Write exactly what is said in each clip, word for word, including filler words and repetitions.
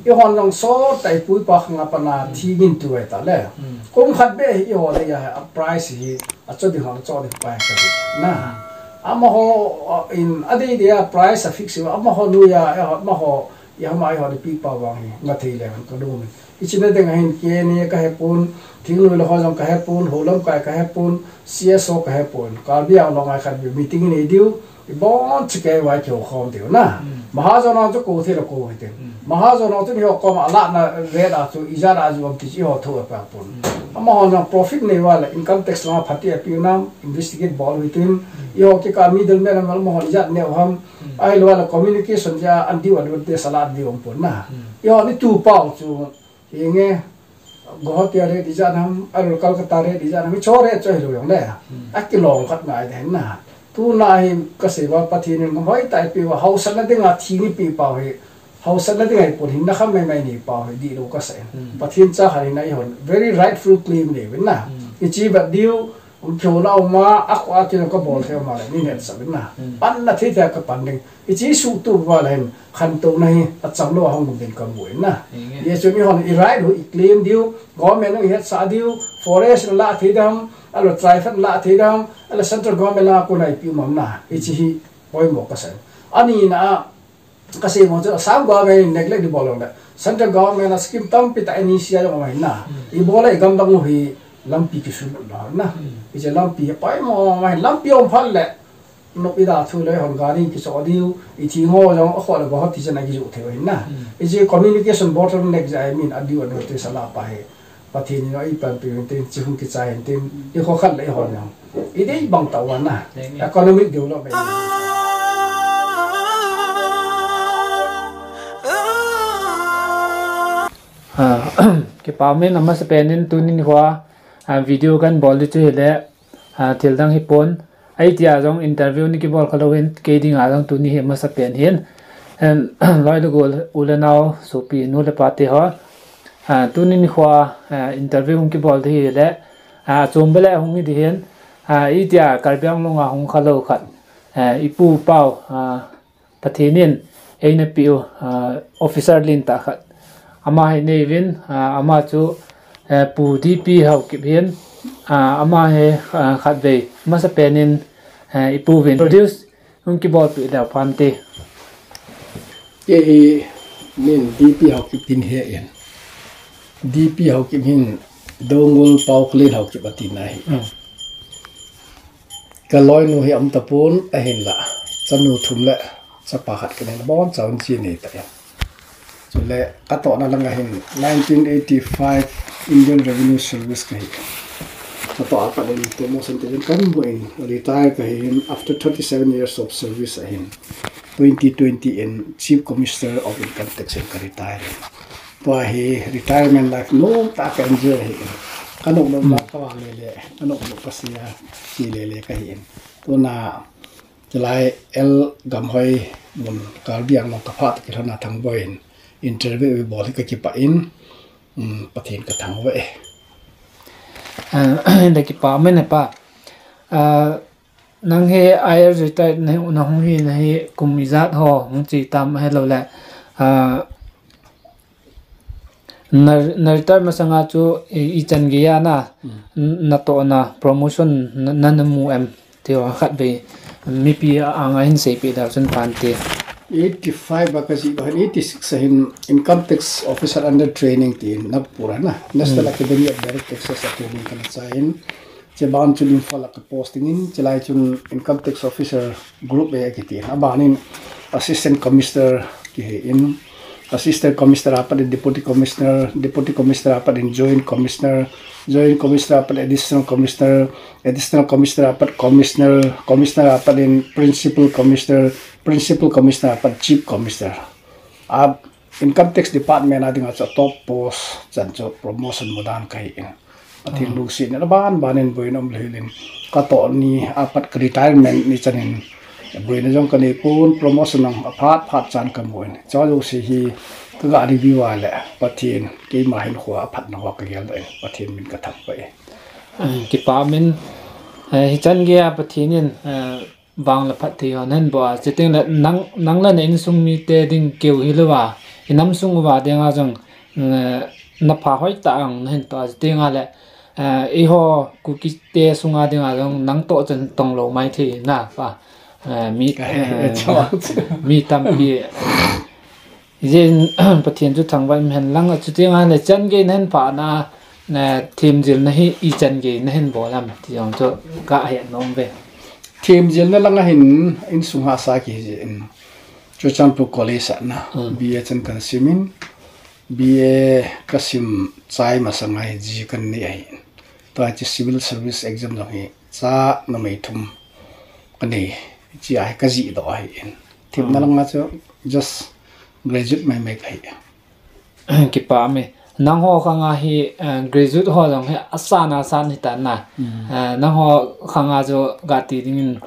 Ihon jong sot tai pui pa khang a pat na thi gin tu ai ta le. Hmm. Kum khat be hi iho le ya a price hi a cho ding hon cho ding pa ka na. Hmm. Amaho, uh, in a dei dei a price a fix hi amaho nu ya, eh, amaho ya ma iho le pi pa wang hi nga thei le ka dum. Ichina ding a hin K N A ka he pun, thing lui le ho jong ka he pun, ho lam kai ka he pun, C S O ka he pun. Karbi Anglong a khat be meeting nei diu. Ibon chikei vai keu khom tiu na. Hmm. Mahajon ang chu ko thei la ko hi tin. Hmm. Mahajon ang chu ni ho kom a la na ve da chu ija da ju am ti chi ho thu a pa pun. Hmm. Amaho na profit nei va la income tax la phat ti a pi na investigate bol hi tin. Hmm. Iho ki ka middleman amaho ija ne ham. Hmm. Ai lo la communication ja an diu advertise a la diu am pun na. Hmm. Iho ni tu pau chu Inge, Guwahati a re di jan ham, a lo Kolkata re di jan ham, cho re cho hi lo jong le. Hmm. A kilong khat ngai den na. Tu na hi ka sei va Pathen in hoi tai pi va hausa na ding a thi ni pi pau hi. Hausa na ding a hi pun hin na kham mai mai ni pau hi di lo ka sei. Hmm. Pathen cha khat hin a i hon. Very rightful claim ni vin na. Hmm. I chi va diu, um pyo na um a, a kho a ki ka bol the ma le ni net sa vin na. Hmm. Pan na thi the ka pan ding. I chi su tu va le hin, khan to na hi, a cham lo a hong kum den ka mu in na. Amen. Ye chu mi hon i right hu i claim diu, government i het sa diu, forest la thei dam, a lo tribal la thei dam, a lo central government la ko nai pi mam na. I chi hi, poi mo ka sa. Ani na, ka sei mo chu, Assam government neglect di bol le. Central government a scheme tam pi ta ani sia jong mai na. Hmm. I bol le i gam dang hi, lampi ki su na na. Hmm. I chi lampi, poi mo mai, lampi om phal le. Nop i da thu le hon gari ki cho diu, i thi ngo jong a kho le Guwahati chen a ki ju thei hin na. Hmm. I chi communication bottleneck ja, I mean, a diu a notice a la pa hi. Pathen in a i pan pi hin tin, chi hung ki cha hin tin, i kho khat le i hon jong. I dei bang ta wa na. Amen. Economic development. Ah, kipa min a masa pen in tuni nikho a, ah, video kan bol di chu hi le, ah, thil dang hi pon. Ai tia jong interview ni kibol kha lo hin, kei ding a jong tuni hi masa pen hin. Em, loi le gol u le nao, sopi nu le pa te ho. Ah, tuni nikho a, ah, interview kibol di hi le, ah, chom be le hung hi di hin. Ah, i tia Karbi Anglong a hung kha lo khat. Ah, i pu pau, ah, Pathen in eina peh u, ah, officer lin tah khat. Ama hi nei vin, ah, ama chu, eh, Pu D P Haokip hin, ah, ama hi, ah, khat vei masa pen in, eh, i pu vin. Introduce hung kibol peh leu phan te. Kei hi min D P Haokip tin he in. D P Haokip hin Dongol Pau Klen Haokip a ti na hi. Hmm. Ka loinu hi um ta pon a hin la. Chanu thum le chapa khat ka nei na bon chau in chi nei ta in. Chule ka tohna lang a hin nineteen eighty-five Indian Revenue Service ka hi. Ka toh a pat in promotion te kan mu in retire ka hi in after thirty-seven years of service a hin twenty twenty in Chief Commissioner of Income Tax in ka retire. Tua hi retirement life nom ta ka enjoy hi in. Ka nom nom la ka wa le le, ka nom nom ka sia, si le le ka hi in. Tuna Chulai L Gamhoi mun Karbi Anglong ka phat kilhon a Thangboi in interview i bol hi ka kipah in, um, Pathen ka thangvah e. Ah, le kipa min e pa. Ah, nang hi I A S retired na, na hung hi na hi kum ijat ho hung chi tam he lo le. Ah, Na, na retire masanga chu i, i chan gei a na, hmm, na tohna promotion na, na, na mu em? Ti ho khat vei mipi a, anga hin seipeh da chun phan te. Eighty-five a ka jih ba hin, eighty-six a hin Income Tax Officer under training tin Nagpur a na, National, hmm, Academy of Direct Taxes a training kana chai in. Che ban chun Imphal a ka posting in, chulai chun Income Tax Officer Group A kiti. A ban in Assistant Commissioner kihi in, Assistant Commissioner a pat in Deputy Commissioner, Deputy Commissioner a pat in Joint Commissioner, Joint Commissioner a pat Additional Commissioner, Additional Commissioner a pat Commissioner, Commissioner a pat in Principal Commissioner, Principal Commissioner a pat Chief Commissioner. A Income Tax Department a dinga chu top post chan chu promotion mu dan ka hi in. Pathen, hmm, lungsetna a ban ban in boina um lheh in ka toh ni a pat ka retirement ni chan in boina jong ka nei pon, promotion jong a phat phat chan ka mu in. Chu jouse hi ka ga review a le Pathen keima hin kho a phatna ho ka gel doh in Pathen min ka thangvah e. Eh, kipa min, eh, hichan gei a Pathen in, eh, vang le phatthei ho nahin boh a, chuteng le nang, nang le na insung mite ding keu hilou a, Inam sung uva dinga jong, eh, na pha hoi ta ang na hin to a dinga le, eh, eiho Kuki te sunga dinga jong nang to chen tong lo mai thei na pa, eh, mi, eh, mi tampi. Jin Pathian chu thangvah in hen lang, a chu dinga le chan gei na hin pha na, na thim jil na hi i chan gei na hin bol am ti jong chu ka he nom ve. Thim jil na lang a hin in sung ha sa ki jin. Churachandpur College a na, hmm, B A chan kan sim in, B A ka sim chai masang a hi G kan nei ahi. Tua chu civil service exam jong hi cha numei thum ka nei, chi a hi ka jih doh ahi in. Thim na lang a chu just graduate mai mai ka hi. Kipa me. Nang ho khang a hi, eh, graduate ho jong hi asan asan hi ta na. Hmm. Eh, nang ho khang a chu ga ti ding in,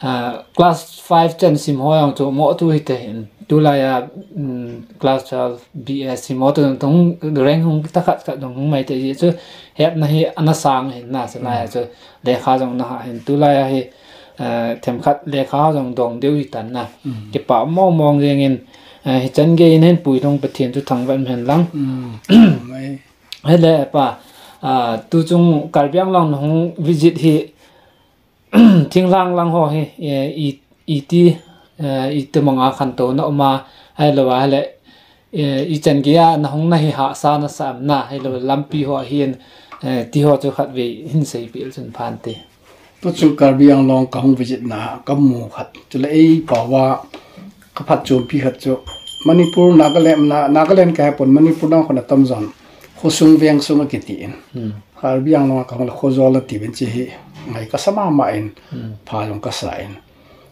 ah, class five chan sim ho jong chu mo tu hi te hin. Tulai a, mm, class twelve B A sim ho tu jong rank hung ta khat khat jong hung mai te ji chu het na hi ana sang hin na sa lai a chu lekha jong na ha hin. Tulai a hi, eh, themkhat lekha jong dong deu hi ta na. Hmm. Kipa mong mong jeng in, eh, hi chan gei in hin pui thong Pathian chu thangvah in hen lang. Hmm. Mai. Hele pa, ah, tu chung Karbi Anglong na hung visit hi, thinglhang lang ho hi, eh, i, i ti, eh, i ti manga khan to na uma, hai lo va hele, eh, i chan gei a na hung na hi ha sa na sa am na, hai lo lampi ho hin, eh, ti ho chu khat ve hin sei pil chun phan te. Tu chung Karbi Anglong ka hung visit na, ka mu khat. Chule ei pa va, ka phat chompi khat chu. Manipur, Nagaland, na, Nagaland ka hepon, Manipur dang khona tam jon. Khosung veng sung a kiti in. Hmm. Karbi Anglong a ka hung le Khojol na ti ben chi hi. Ngai ka sa mama in. Hmm. Pha jong ka sa in.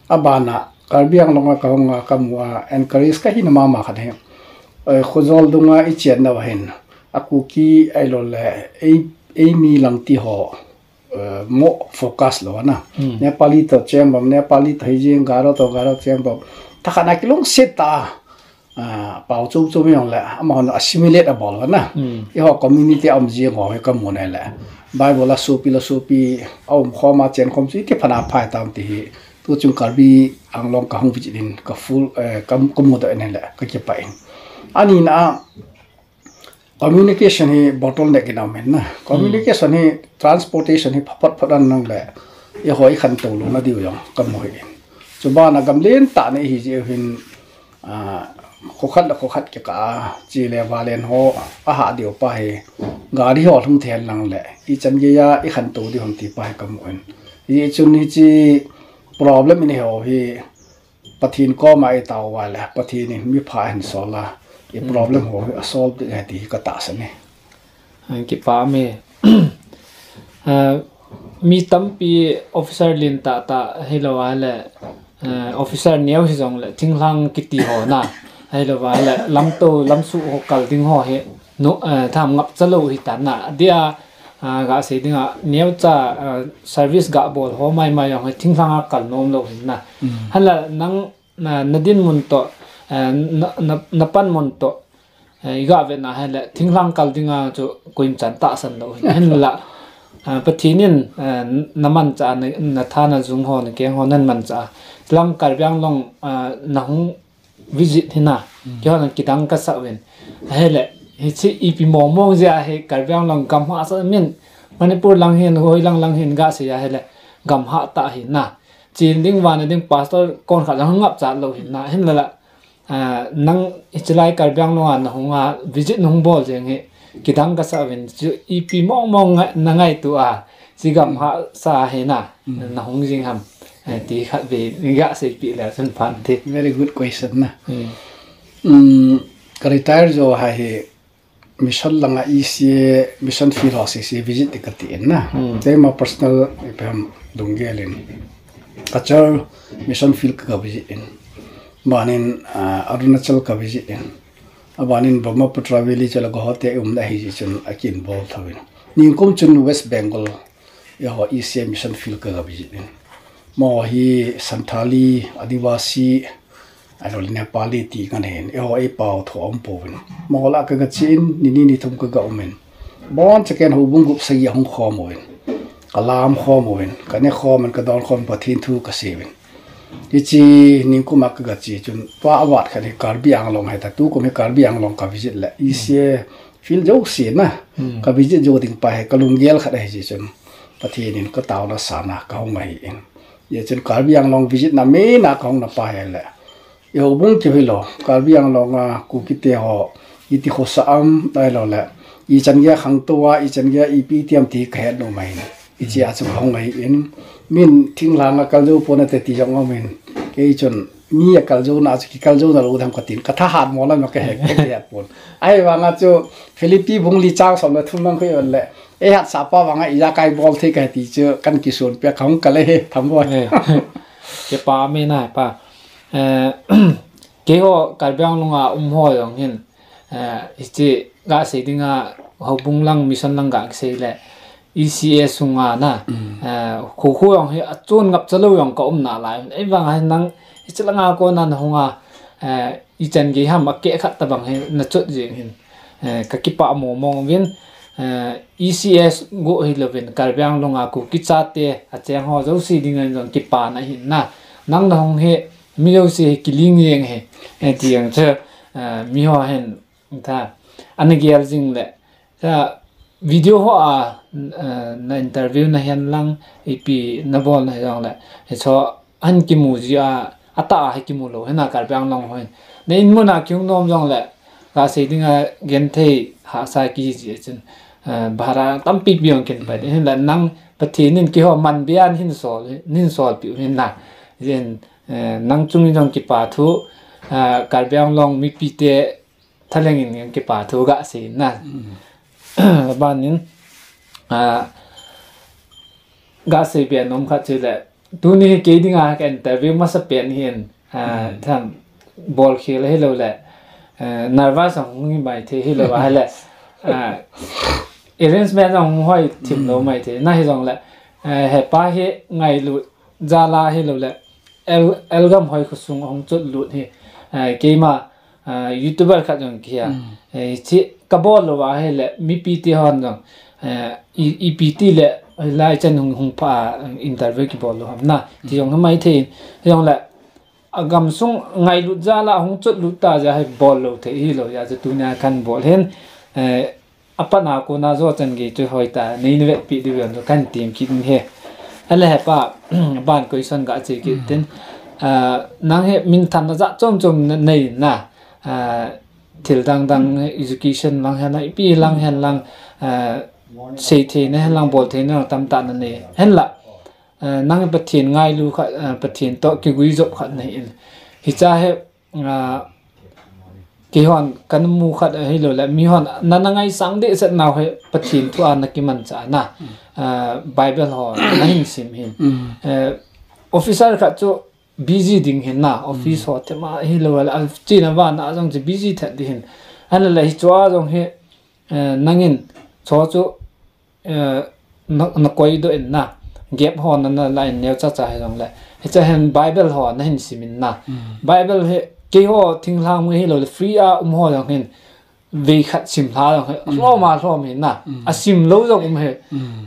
A bana, Karbi Anglong a ka hung a ka mu a, encourage ka hi na mama khat hi. Eh, Khojol dunga i chen na va hin. A Kuki ai lo le, ei, ei mi lang ti ho. Eh, mo focus lo na. Hmm. Nepali to cheng bom, Nepali to hi jing, Garo to Garo cheng bom. Thakhana kilungset ta. Ah, pau chom chom jong le, amahon assimilate abol na. Hmm. Eiho community a um jing ho hi ka mu ne le. Bible a sopi la sopi, a um khom a chen khom chu iti phana phai tam ti hi. Tu chung Karbi Anglong ka hung visit in ka full, eh, ka, ka mu doh in le, ka kipa in. Ani na, communication hi bottleneck in a um in na. Hmm. Communication hi, transportation hi phat phat phat an nang le. Eiho i khantou lou na diu jong ka mu hi. Chuban a gam lentah na hi jeh hin, ah, kho khat le kho khat kikah a, chi le valen ho, a ha diu pa hi. Gari ho lhung thei lang le. I chan gei a, i khantou diu ham ti pa hi ka mu in. Hichun hichi problem in ho hi, Pathen koma i tao uva le, Pathen in mi pha ahin sol a, i problem ho hi a solve ding ahi ti hi ka tahsan e. Kipa me. Eh, mi tampi officer lentah tah hilou a le, eh, officer neo hi jong le, thinglhang kiti ho na, hilou a le, lamto, lamsuh ho kal ding ho hi, no, eh, tham ngap cha lou hi ta na, dia, ah, ga sei ding a, neocha, ah, service ga bol ho mai mai jong hi thinglhang a kal nom lou hin na. Mm. Hanla nang na, na dinmun toh, eh, na, na, na panmun toh, eh, i ga ve na hile, thinglhang kal ding a chu koin chan tahsan lou hin. Hanla, ah, Pathen in, eh, na manchah, na, na tha na jung ho, na keng ho, na manchah. Lang Karbi Anglong, ah, na hung visit hi na, mm, keiho nang kidang ka sa uvin. Ahile, hiche ipi mong mong jeh a hi Karbi Anglong gam hahsa min, Manipur lang hin, hoi lang lang hin ga sei a hile, gam hah tah hi na. Chen ding vana ding pastor kon khat lang ngap chat lou hi na. Hinla la, ah, nang hiche lai Karbi Anglong a na hung a, visit na hung bol jeng hi, kidang ka sa uvin, chu ipi mong mong nga-, na ngaito a, chi gam hahsa hi na, mm, na hung jing ham, eh, ti khat ve, ga seipeh le chun phan te. Very good question na. Mm. Mm, ka retire jou a hi, mission lang a E C A, mission field ho C C A visit te ka ti in na. Mm. Te ma personal, ipi ham lunggel in. Cachar mission field ka visit in. Banin, ah, Arunachal ka visit in. Abanin Brahmaputra Valley chu la Guwahati a i umna ahi jeh chun a ki involve tho in. Nikum chun West Bengal, eiho E C A mission field ka ga visit in. Mo hi Santhali, Adivasi, ahilou le Nepali ti ngen ahin. Eiho eipao tho aum pouvin. Mo la ka ga che in, ni ni ni thum ka ga um in. Boncha ken houbung gup sagi ahung khom uvin. Ka lam khom uvin. Ka ne khom in, ka don khom in, Pathen thu ka sei uvin. Hiche ningkum a ka ga che chun, tua award khat hi Karbi Anglong hi ta, tukum hi Karbi Anglong ka visit le, E C A field jouse na, ka visit jou ding pa hi ka lunggel khat ahi che chun, Pathen in ka taona sana ka hung ahi in. Hijeh chun Karbi Anglong visit na main a ka hung na pa hi le, i houbung keu hilou, Karbi Anglong a Kuki te ho, iti khosa am, ahilou le, ichan gei a khangtou a, ichan gei a ipi ti am ti ka het nom ahi in. Hiche a chu ka hung ahi in, min thinglhang a kal jou pon ate ti jong um in. Kei chun mi a kal jou na chu kikal jou na lou dam ka tin, ka thahat mo lam ka he, ka het pon. Ahivang a chu Philippi bung li chang som le thum lang ka i vet le, ei hatsah pa vang a ijakai bol thei ka he ti chu kan kisun pia ka hung kal e, Thamboi. Eh, kipa mai na pa. Eh, keiho Karbi Anglong a um ho jong hin, eh, hiche ga sei ding a, houbung lang, mission lang ga sei le, E C A sunga na, eh, khu khu jong hi achon ngap cha lou jong ka um nalai. Ahivang a hin nang, hiche lang a kona na hung a, eh, ichan gei ham a keh khat tabang hi na chot jing hin, eh, ka kipa mo mong uvin, eh, E C A go hilou vin, Karbi Anglong a Kuki chate, acheng ho jouse ding in jong kipa na hin na, nang na hung hi, mi jouse hi kiling jeng hi, eh, ti jong chu, eh, mi ho hin, ta, ana gel jing le, ta, video ho a, eh, na interview na hen lang, ipi na bol na jong le, hicho ahin kimu ji a, atah a hi kimu lou, hina Karbi Anglong ho hin. Na in mun a kihung nom jong le, ka sei ding a genthei hahsa kihi ji a chun, eh, bhara tampi pi jong kin pai ding, hinla nang Pathen in keiho man bia hin sol, hin sol piu hin la. Jin, eh, nang chung in jong kipa thu, eh, Karbi Anglong mipi te thalheng in kipa thu ga sei na. Ban in, ah, ga sei bia nom khat chu le, tuni hi kei ding a ka interview masa pen hin, ah, tham bol khel hilou le, eh, nervous a hung hi mai thei hilou a le, ah, arrangement a hung hoi thim lou mai thei. Na hi jong le, eh, hepa hi ngailut jal a hilou le, L-, L Gamhoi khosung a hung chot lut hi, eh, keima, eh, YouTuber khat jong kihi a. Eh, chi ka bol lou a hile, mipi te hon jong, eh, i, ipi ti le, lai chan hung, hung pha, eh, interview kibol lou ham na. Ti jong hi mai thei, jong le, a gamsung ngailut jal a hung chot lut ta jeh a hi bol lou thei hilou jeh a chu tunia kan bol hin, eh, Apat na kona jo chan gei chu hoi ta, nei na vetpi diu vem chu kan tim kit in he. Ahile hepa, ban question ga che kit tin. Ah, nang hi minthanna jat chom chom na nei na. Ah, thil dang dang education lang hen lang, ipi lang hen lang, ah, sei thei na hen lang, bol thei na tamtah na nei. Hen la, ah, nang Pathen ngailu khat, ah, Pathen toh kiguijop khat na hi in. Hicha hi, ah, keihon kan mu khat ahilou le, mi hon na, na ngaisang dehset nau hi Pathen thu a na kimanchah na, ah, Bible ho na hin sim hin. Eh, officer khat chu busy ding hin na, office ho tema ahilou le, a chena vana jong chu busy thet ding hin. Ahile hichu a jong hi, eh, nangin chu chu eh, na, na koidoh in na, gap ho na, na la in neo cha cha hi jong le. Hicha hin Bible ho na hin sim in na. Bible hi, keiho thinglhang mu hilou le, free a um ho jong hin, vei khat sim lha jong hi, lhom a lhom hi na. A sim lou jong um hi.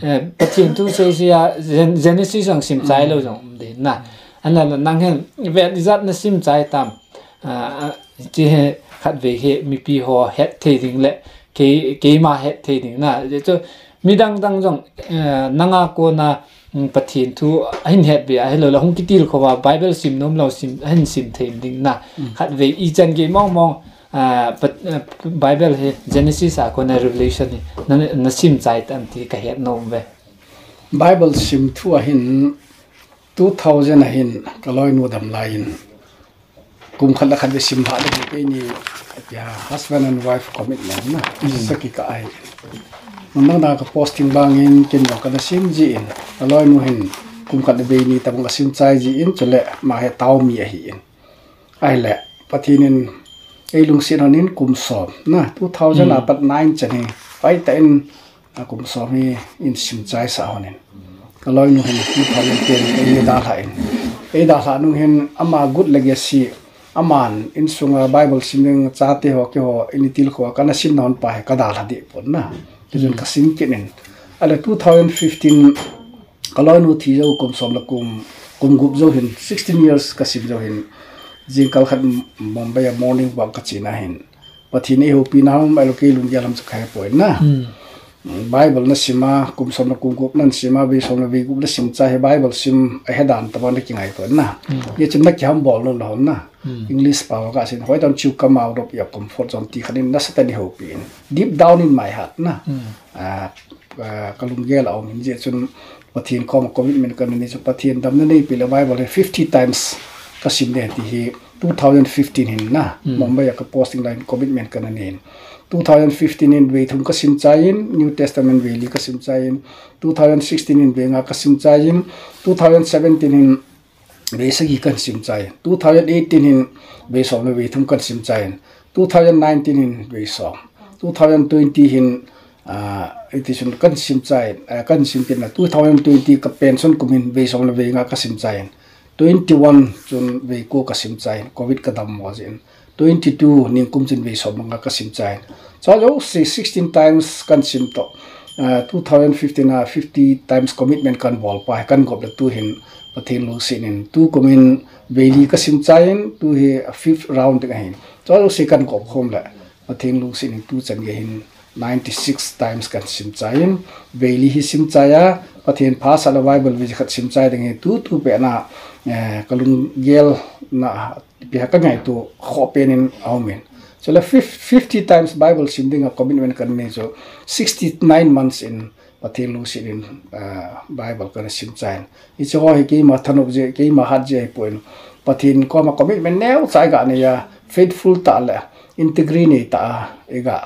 Eh, Pathen thu sei sei a, Gen-, Genesis jong sim chai lou jong um ding na. Ana la nang hin, vet ijat na sim chai tam. Ah, ah, chi hi khatvei hi mipi ho het thei ding le, kei, keima het thei ding na. Chu midang dang jong, eh, nanga kona, mm, Pathen thu ahin het be ahilou le, hung kitilkhou va, Bible sim nom lou sim, ahin sim thei ding na. Khatvei ichan gei mong mong, ah, Pat-, ah, Bible hi Genesis a kona Revelation hi na, na sim chai tam ti ka het nom ve. Bible sim thu a hin two thousand a hin ka loinu dam lai in, kum khat le khat ve sim lha le hi keini, tia, husband and wife commitment na, sakhi ka ahi. Mun dang dang ka posting bang in, ken jong kana sim ji in, ka loinu hin kum khat le ve ni tabang ka sim chai ji in, chule ama hi Taomi ahi in. Ahile, Pathen in ei lungset hon in kum som na, two thousand apat nine chan hi, pai ta in, a kum som hi in sim chai sa hon in. Ka loinu hin two thousand ten in ei dalha in. Ei dalha nung hin ama good legacy, aman insunga Bible sim ding chate ho keiho in i tilkhou a kana sim na hon pa hi ka dalha deh pon na. Tichun ka sim kit in. Ahile two thousand fifteen ka loinu thi jou kum som le kum kum gup jou hin, sixteen years ka sim jou hin, jingkah khat Mumbai a morning walk ka chena hin, Pathen in eihoupi na ham, ahilou kei lunggel ham chu ka hepoi na. Hmm. Bible na sim a, kum som le kum gup na sim a, vei som le vei gup na sim chai hi Bible sim ahi dan tabang na kingaito na. Hmm. Hichun na kihambol nom lou ham na. Hmm. English pao ka sim, hoitah chu come out of your comfort zone ti khat in nasatah in eihoupi in. Deep down in my heart na. Hmm. Ah, ah, ka lunggel a um in jeh chun Pathen koma commitment kana nei chu Pathen damna neipeh le Bible hi fifty times ka sim ding ti hi two thousand fifteen hin na, hmm, Mumbai a ka posting lai in commitment kana nei in. Two thousand fifteen in vei thum ka sim chai in, New Testament vei li ka sim chai in, two thousand sixteen in vei nga ka sim chai in, two thousand seventeen in vei sagi kan sim chai in, two thousand eighteen in vei som le vei thum kan sim chai in, two thousand nineteen in vei som, two thousand twenty hin, ah, iti chun kan sim chai in, ah, kan sim kit na, two thousand twenty ka pension kum in vei som le vei nga ka sim chai in, twenty-one chun vei ko ka sim chai in, covid ka dammo jeh in, twenty-two ningkum chun vei som le nga ka sim chai in. Chua jouse sixteen times kan sim toh, ah, two thousand fifteen a fifty times commitment kan bol pa hi kan gop le tu hin Pathen lungset in tu kum in vei li ka sim chai in, tu hi a fifth round ding ahin. Chua jouse kan gop khom le Pathen lungset in tu chan gei hin ninety-six times kan sim chai in, vei li hi sim chai a, Pathen phasah le Bible vei khat sim chai ding hi tu tu pet na, eh, ka lunggel na Ipi ham ka ngaito khoh pen in a um in. Chule fif-, fifty times Bible sim dinga commitment kana nei chu sixty-nine months in Pathen lungset in, ah, Bible kana sim chai in. Hiche ho hi keima thanop jeh, keima hat jeh ahipoi. Pathen koma commitment neocha iga nei a, faithful tah le integrity nei tah a iga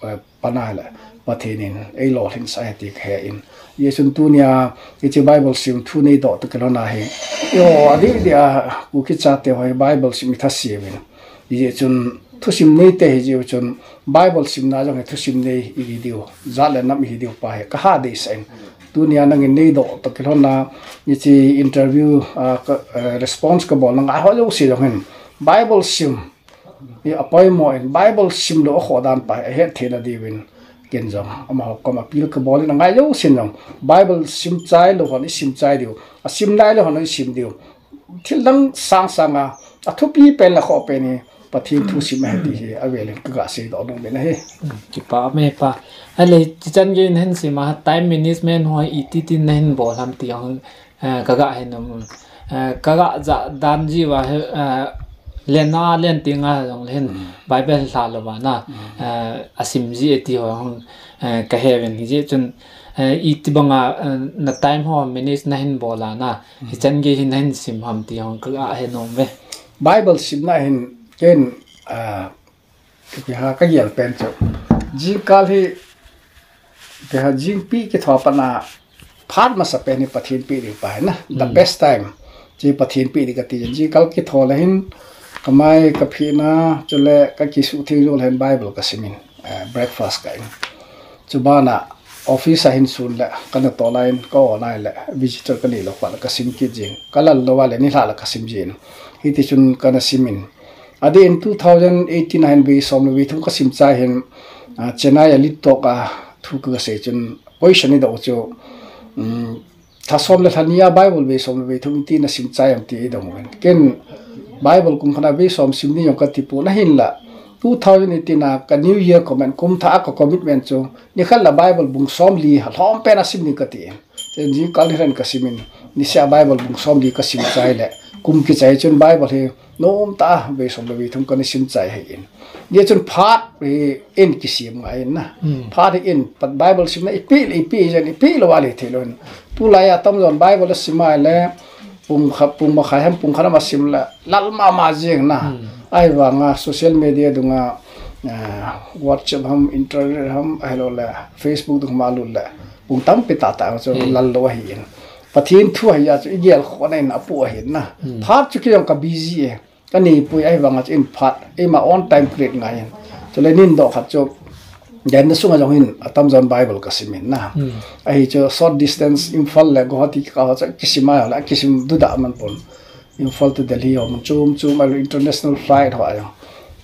eh, pan a le Pathen in eilolhing sah e ti kahe in. Hijeh chun tunia hiche Bible sim thu neidoh toh kilhon a hi, eiho adeh deh a Kuki chate ho hi Bible sim itha sih uvin. Hijeh chun thusim neite hijeh chun Bible simna jong hi thusim nei ihi diu, jat le nam ihi diu pa hi kaha deisah in. Tunia nangin neidoh toh kilhon a hiche interview, ah, ka, eh, response kabol na ngai ho jouse jong hin Bible sim hi apoimo in, Bible simlou akhoh dan pa hi ahet theina diuvin, ken jong amaho koma appeal kabol in, angai jousen jong Bible sim chai lou hon isim chai diu, asim nailou hon isim diu. Thil dang sangsang a, athupi pen le akhoh pen hi Pathen thu sim ahi ti hi avel in kaga seidoh nom in ahi. Hmm, kipa um e pa. Ahile, hichan gei nahin sim a, time management ho iti tin nahin bol ham ti jong, eh, kaga he nom. Eh, kaga jah dan jiuva hi, eh, len a len teng a jong le hin, hmm, Bible lha lou va na, hmm, eh, asim ji e ti ho jong, eh, kahe uvin hijeh chun, eh, iti banga, eh, na time ho manage nahin bol a na, hmm, hichan gei hin nahin sim ham ti jong kaga he nom ve. Bible simna hin ken, ah, Ipi ham kagel pen chu. Jingkah hi, ipi ham jingpi kitho a pat a phat masa pen hi Pathen peh ding pa hi na. The, hmm, best time. Chu Pathen peh ding kati. Jingkah kitho le hin kamai kaphina, chule kakisuh theng jou le hin Bible kasim in. Eh, breakfast ka in. Chuban a office a hin sun le, kana toh lai in, ka-o lai le, visitor kanei lou kah le, kasim kit jeng. Kalal lou a le, nilhah le kasim jeng. Hiti chun kana sim in. Adeh in two thousand eighteen a hin vei som le vei thum kasim chai hin, ah, Chennai a lit talk a thu kaga sei chun, position eidoh chu, um, lha som le lha ni a Bible vei som le vei thum iti nasim chai em ti eidong uvin. Ken Bible kum khat a vei som sim ding jong kati pon ahinla, two thousand eighteen a ka New Year commitment, kum thah a ka commitment chu, nikhat le Bible bung som li lhom pen a sim ding kati in. Chun jingkah ni khat in kasim in, niseh a Bible bung som li kasim chai le, kum kichai chun Bible hi nomtah a vei som le vei thum kana sim chai ahi in. Hijeh chun phat hi in kisem ngai in na. Hmm. Phat hi in, pat Bible simna ipi le ipi jen, ipi lou a le thei lou in. Tulai a tamjon Bible asim a le, pung khat, pung makhai ham, pung khat ham asim le, lal mama jeng na. Hmm. Ahivanga social media dunga, eh, WhatsApp ham, internet ham, ahilou le, Facebook dunga lut le, pung tampi tah tah chu, hmm, lal lou ahi in. Pathen thu ahi a chu igel khoh na in apoh ahi na. Hmm. Phat chu kei jong ka busy e. Kanei poi ahivanga chu in phat, eima own time create ngai in. Chule nin doh khat chu, jan na sunga jong hin atamjon Bible kasim in na. Hmm. Ahi chu short distance, Imphal le Guwahati kikah ho chu kisim a le, kisim duda man pon. Imphal to Delhi ho mun chom chom a le international flight ho a jong.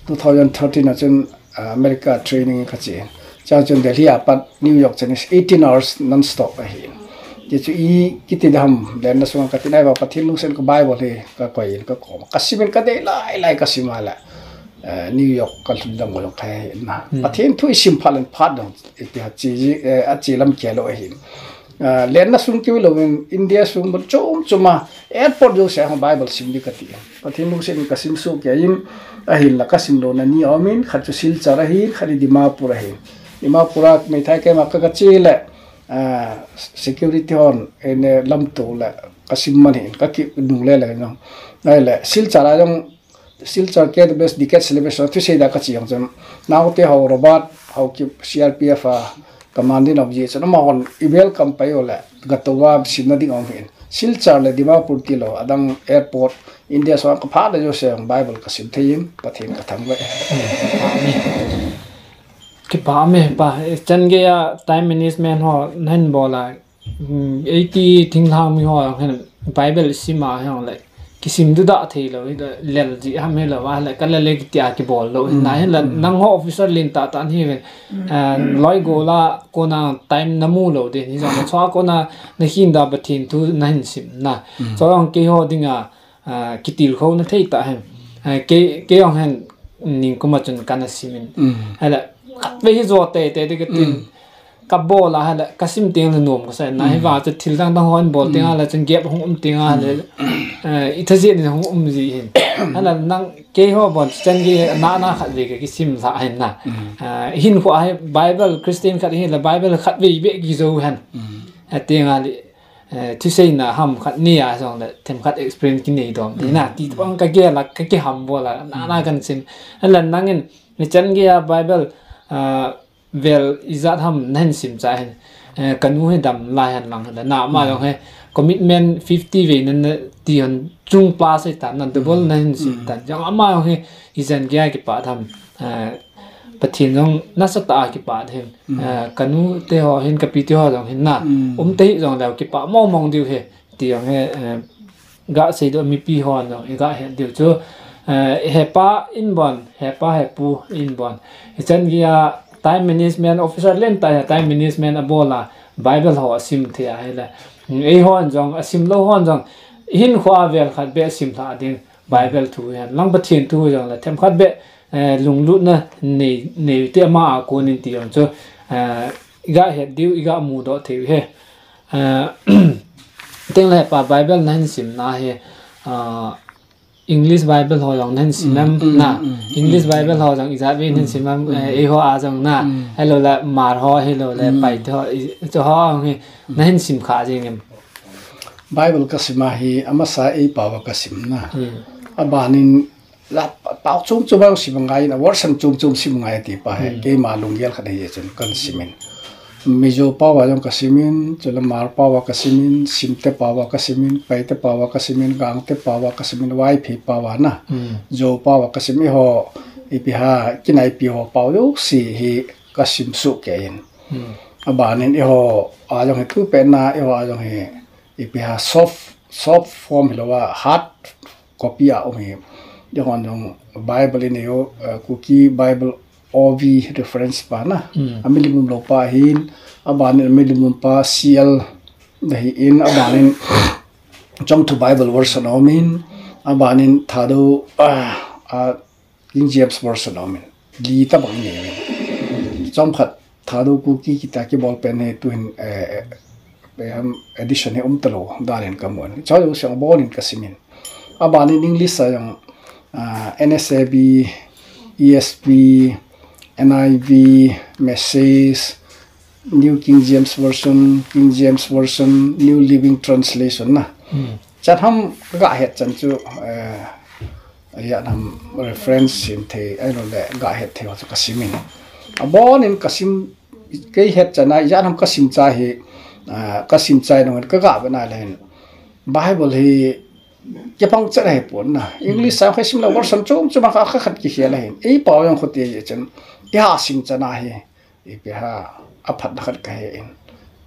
Two thousand thirteen a chun, ah, America training kache. Chua chun Delhi a pat New York chan eighteen hours non-stop ahi. Kei chu i kiti dam, lenna sunga kati nai ba, Pathen lungset in ka Bible hi kakoi in kakom. Kasimin kadei lai lai kasim a le. Eh, New York kalhun dam jong kahe na. Hmm. Pathen thu isim phat le phat dong, ipi ha chi, eh, achi lam kei lou ahin. Ah, lenna sung keu louvin India sung mun chom chom a airport jouse a hung Bible sim ding kati. Pathen lungset in kasim soh kei in, ahinla kasim louna ni aumin, khat chu Silchar ahin, khat hi Dimapur ahin. Dimapur a meithai kema ka, kache le, ah, security hon, eh, ne lamto le, kasim man hin, kaki nung le le jong. Ahile, Silchar a jong, Silchar K W S decade celebration, thusei da kache jong chun. Naote ho Robert, Haokip C R P F a, commanding of G H, amahon i welcome pai u le, gatou a simna ding aum hin. Silchar le Dimapur tilou, adang airport, India sunga kaphat le jouse Bible kasim thei in, Pathen kathangvah e. Kipa me pa, chan gei a time management ho nahin bol a, mm, eiti thinglhang mi ho hin Bible sim a hin le, kisim duda thei lou, hi lel ji ham hilou, ahile ka lel e kiti a kibol lou. Hmm. Na hin le, hmm, nang ho officer len tah tah nahi uvin. Hmm. Eh, loi gol a kona time namu lou ding, hijong le chua kona nahin da Pathen thu nahin sim na. Hmm. Chua jong keiho dinga, ah, kitilkhouna thei tah hen. Ah, kei, kei jong hin nikum a chun kana sim in. Hmm. Ahile, khatvei hi jo teitei ding katin. Hmm. Kabol a hile, kasim teng le nom kasa na, hmm, hivang chu thil dang dang hon bol teng a, hmm, le chun gap hung um teng a le, hmm, eh, itha jeh in hung um ji hin. Hile nang keiho bon chan gei a na na khatvei ka kisim lha hin na. Hmm. Eh, hinkho a hi Bible Christian khat hile Bible khatvei beh kijou hen. Hmm. Eh, teng a le, eh, thuseina ham khat nei a jong le themkhat experience kinei dom ti na, hmm, ti tobang kagel a kakiham bol a na na, hmm, kasim. Hile nangin, ni chan gei a Bible, ah, vel ijat ham nahin sim chai hin. Eh, kanu hi dam lai hen lang hile. Na ama, hmm, jong hi commitment fifty vei nan na ti hon chung plus hi tan, na double, hmm, nahin sim, hmm, tan. Jong ama jong hi ijat gei a kipat ham. Eh, Pathen jong nasatah a kipat hin. Hmm. Eh, kanu te ho hin, kapi te ho jong hin na. Hmm. Um te hijong leu kipa mong mong diu hi. Ti jong hi, eh, gasei diu mipi hon jong, iga het diu chu, eh, hepa in bon, hepa hepu in bon. Hichan gei a time management officer len tah a time management abol a Bible ho asim thei a hile. Eihon jong, asim lou hon jong, hinkho a vel khat beh sim lha ding Bible thu hen. Lang Pathen thu jong le themkhat beh, eh, lunglutna nei, nei te ama a kon in ti jong chu, eh, iga het diu, iga mudoh thei u hi. Ah, teng le pa Bible nahin sim na hi, ah, English Bible ho jong nahin sim em na. Mm, mm, mm, English Bible ho jong ijat vei nahin sim em, eh, eiho a jong na. Mm. Hilou le Mar ho, hilou le Paite ho, i, chu ho hi nahin sim kha jing em. Bible kasim a hi, amasa eipao a kasim na. Mm. Abanin La, pao chom chom a sim ngai na, version chom chom sim ngai ti pa hi, hmm, keima lunggel khat ahi chun kan sim in. Mizo pao a jong ka sim in, chule Hmar pao a ka sim in, Simte pao a ka sim in, Paite pao a ka sim in, Gangte pao a ka sim in, Vaiphei pao a na. Hmm. Zo pao a ka sim, eiho, ipi ham, kinaipi ho pao jouse hi ka sim soh kei in. Hmm. Abanin eiho a jong hi tu pen na, eiho a jong hi, ipi ham, soft, soft form hilou a, hard copy a um hi. Eiho jong Bible in eiho, eh, Kuki Bible O V reference pa na. Hmm. Amilim um lou pa hin, abanin amilim um pa C L ahi in, abanin Chongthu Bible version a um in, abanin Thadou, ah, ah, King James Version a um in. Li tabang nei in. Chomkhat Thadou Kuki kiti a kibol pen hi tuhin, eh, eh, eh, edition hi um talou dan in ka mu in. Chua jong siang bol in ka sim in. Abanin English a jong, ah, N S A B, E S V, N I V, Message, New King James Version, King James Version, New Living Translation na. Hmm. Chan ham ka het chan chu, eh, ijat ham reference sim thei, ahilou le ka het thei ho chu ka sim in. Abon in ka sim, kei het chan a, ijat ham ka sim chai hi, ah, ka sim chai nung in ka ga ve na le hin. Bible hi kipang chet ahi pon na. English a kha sim le version chom chom a kha khat kikhel ahin. Eipao jong khuti chan. Eiho sim chan a hi. Ipi ham, aphatna khat ka he in.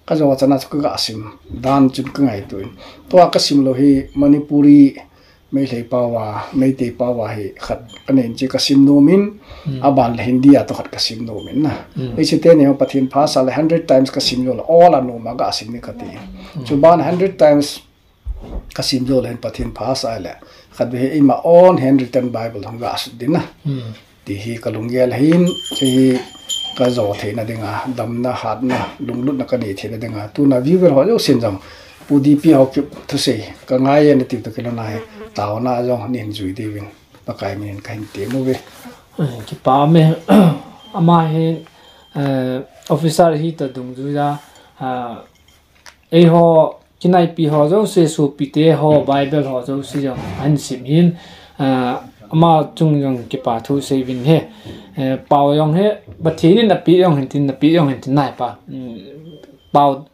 Ka jo chan a chu ka ga sim, dan chun ka ngaito in. Tua ka sim lou hi Manipuri, Meitei pao a, Meitei pao a hi khat kanei in chi kasim nom in, aban le Hindi a toh khat kasim nom in na. Hiche teni ho Pathen pha sa le hundred times kasim jou le, all a nom a gasim ding kati. Chuban hundred times kasim jou le hin Pathen pha sa le, khat vei hi eima own handwritten Bible hung gasut ding na. Ti hi kalunggel ahin, hiche hi kajo theina dinga, damna, hatna, lunglutna kanei theina dinga, tuna viewer ho jousen jong, Pu D P Haokip thusei kangai e nati toh kilhon a hi, taona jong nahin jui diuvin Pakai minin kahin tem uve. Eh, kipa me, ama hi, eh, officer hi toh dungjui a, ah, eiho, kinaipi ho jouse, sopite ho, Bible ho jouse jong ahin sim in, ah, ama chung jong kipa thu sei uvin ahi. Eh, pao jong hi, Pathen in napeh jong hin tin, napeh jong hin tin nai pa. Mm, pao,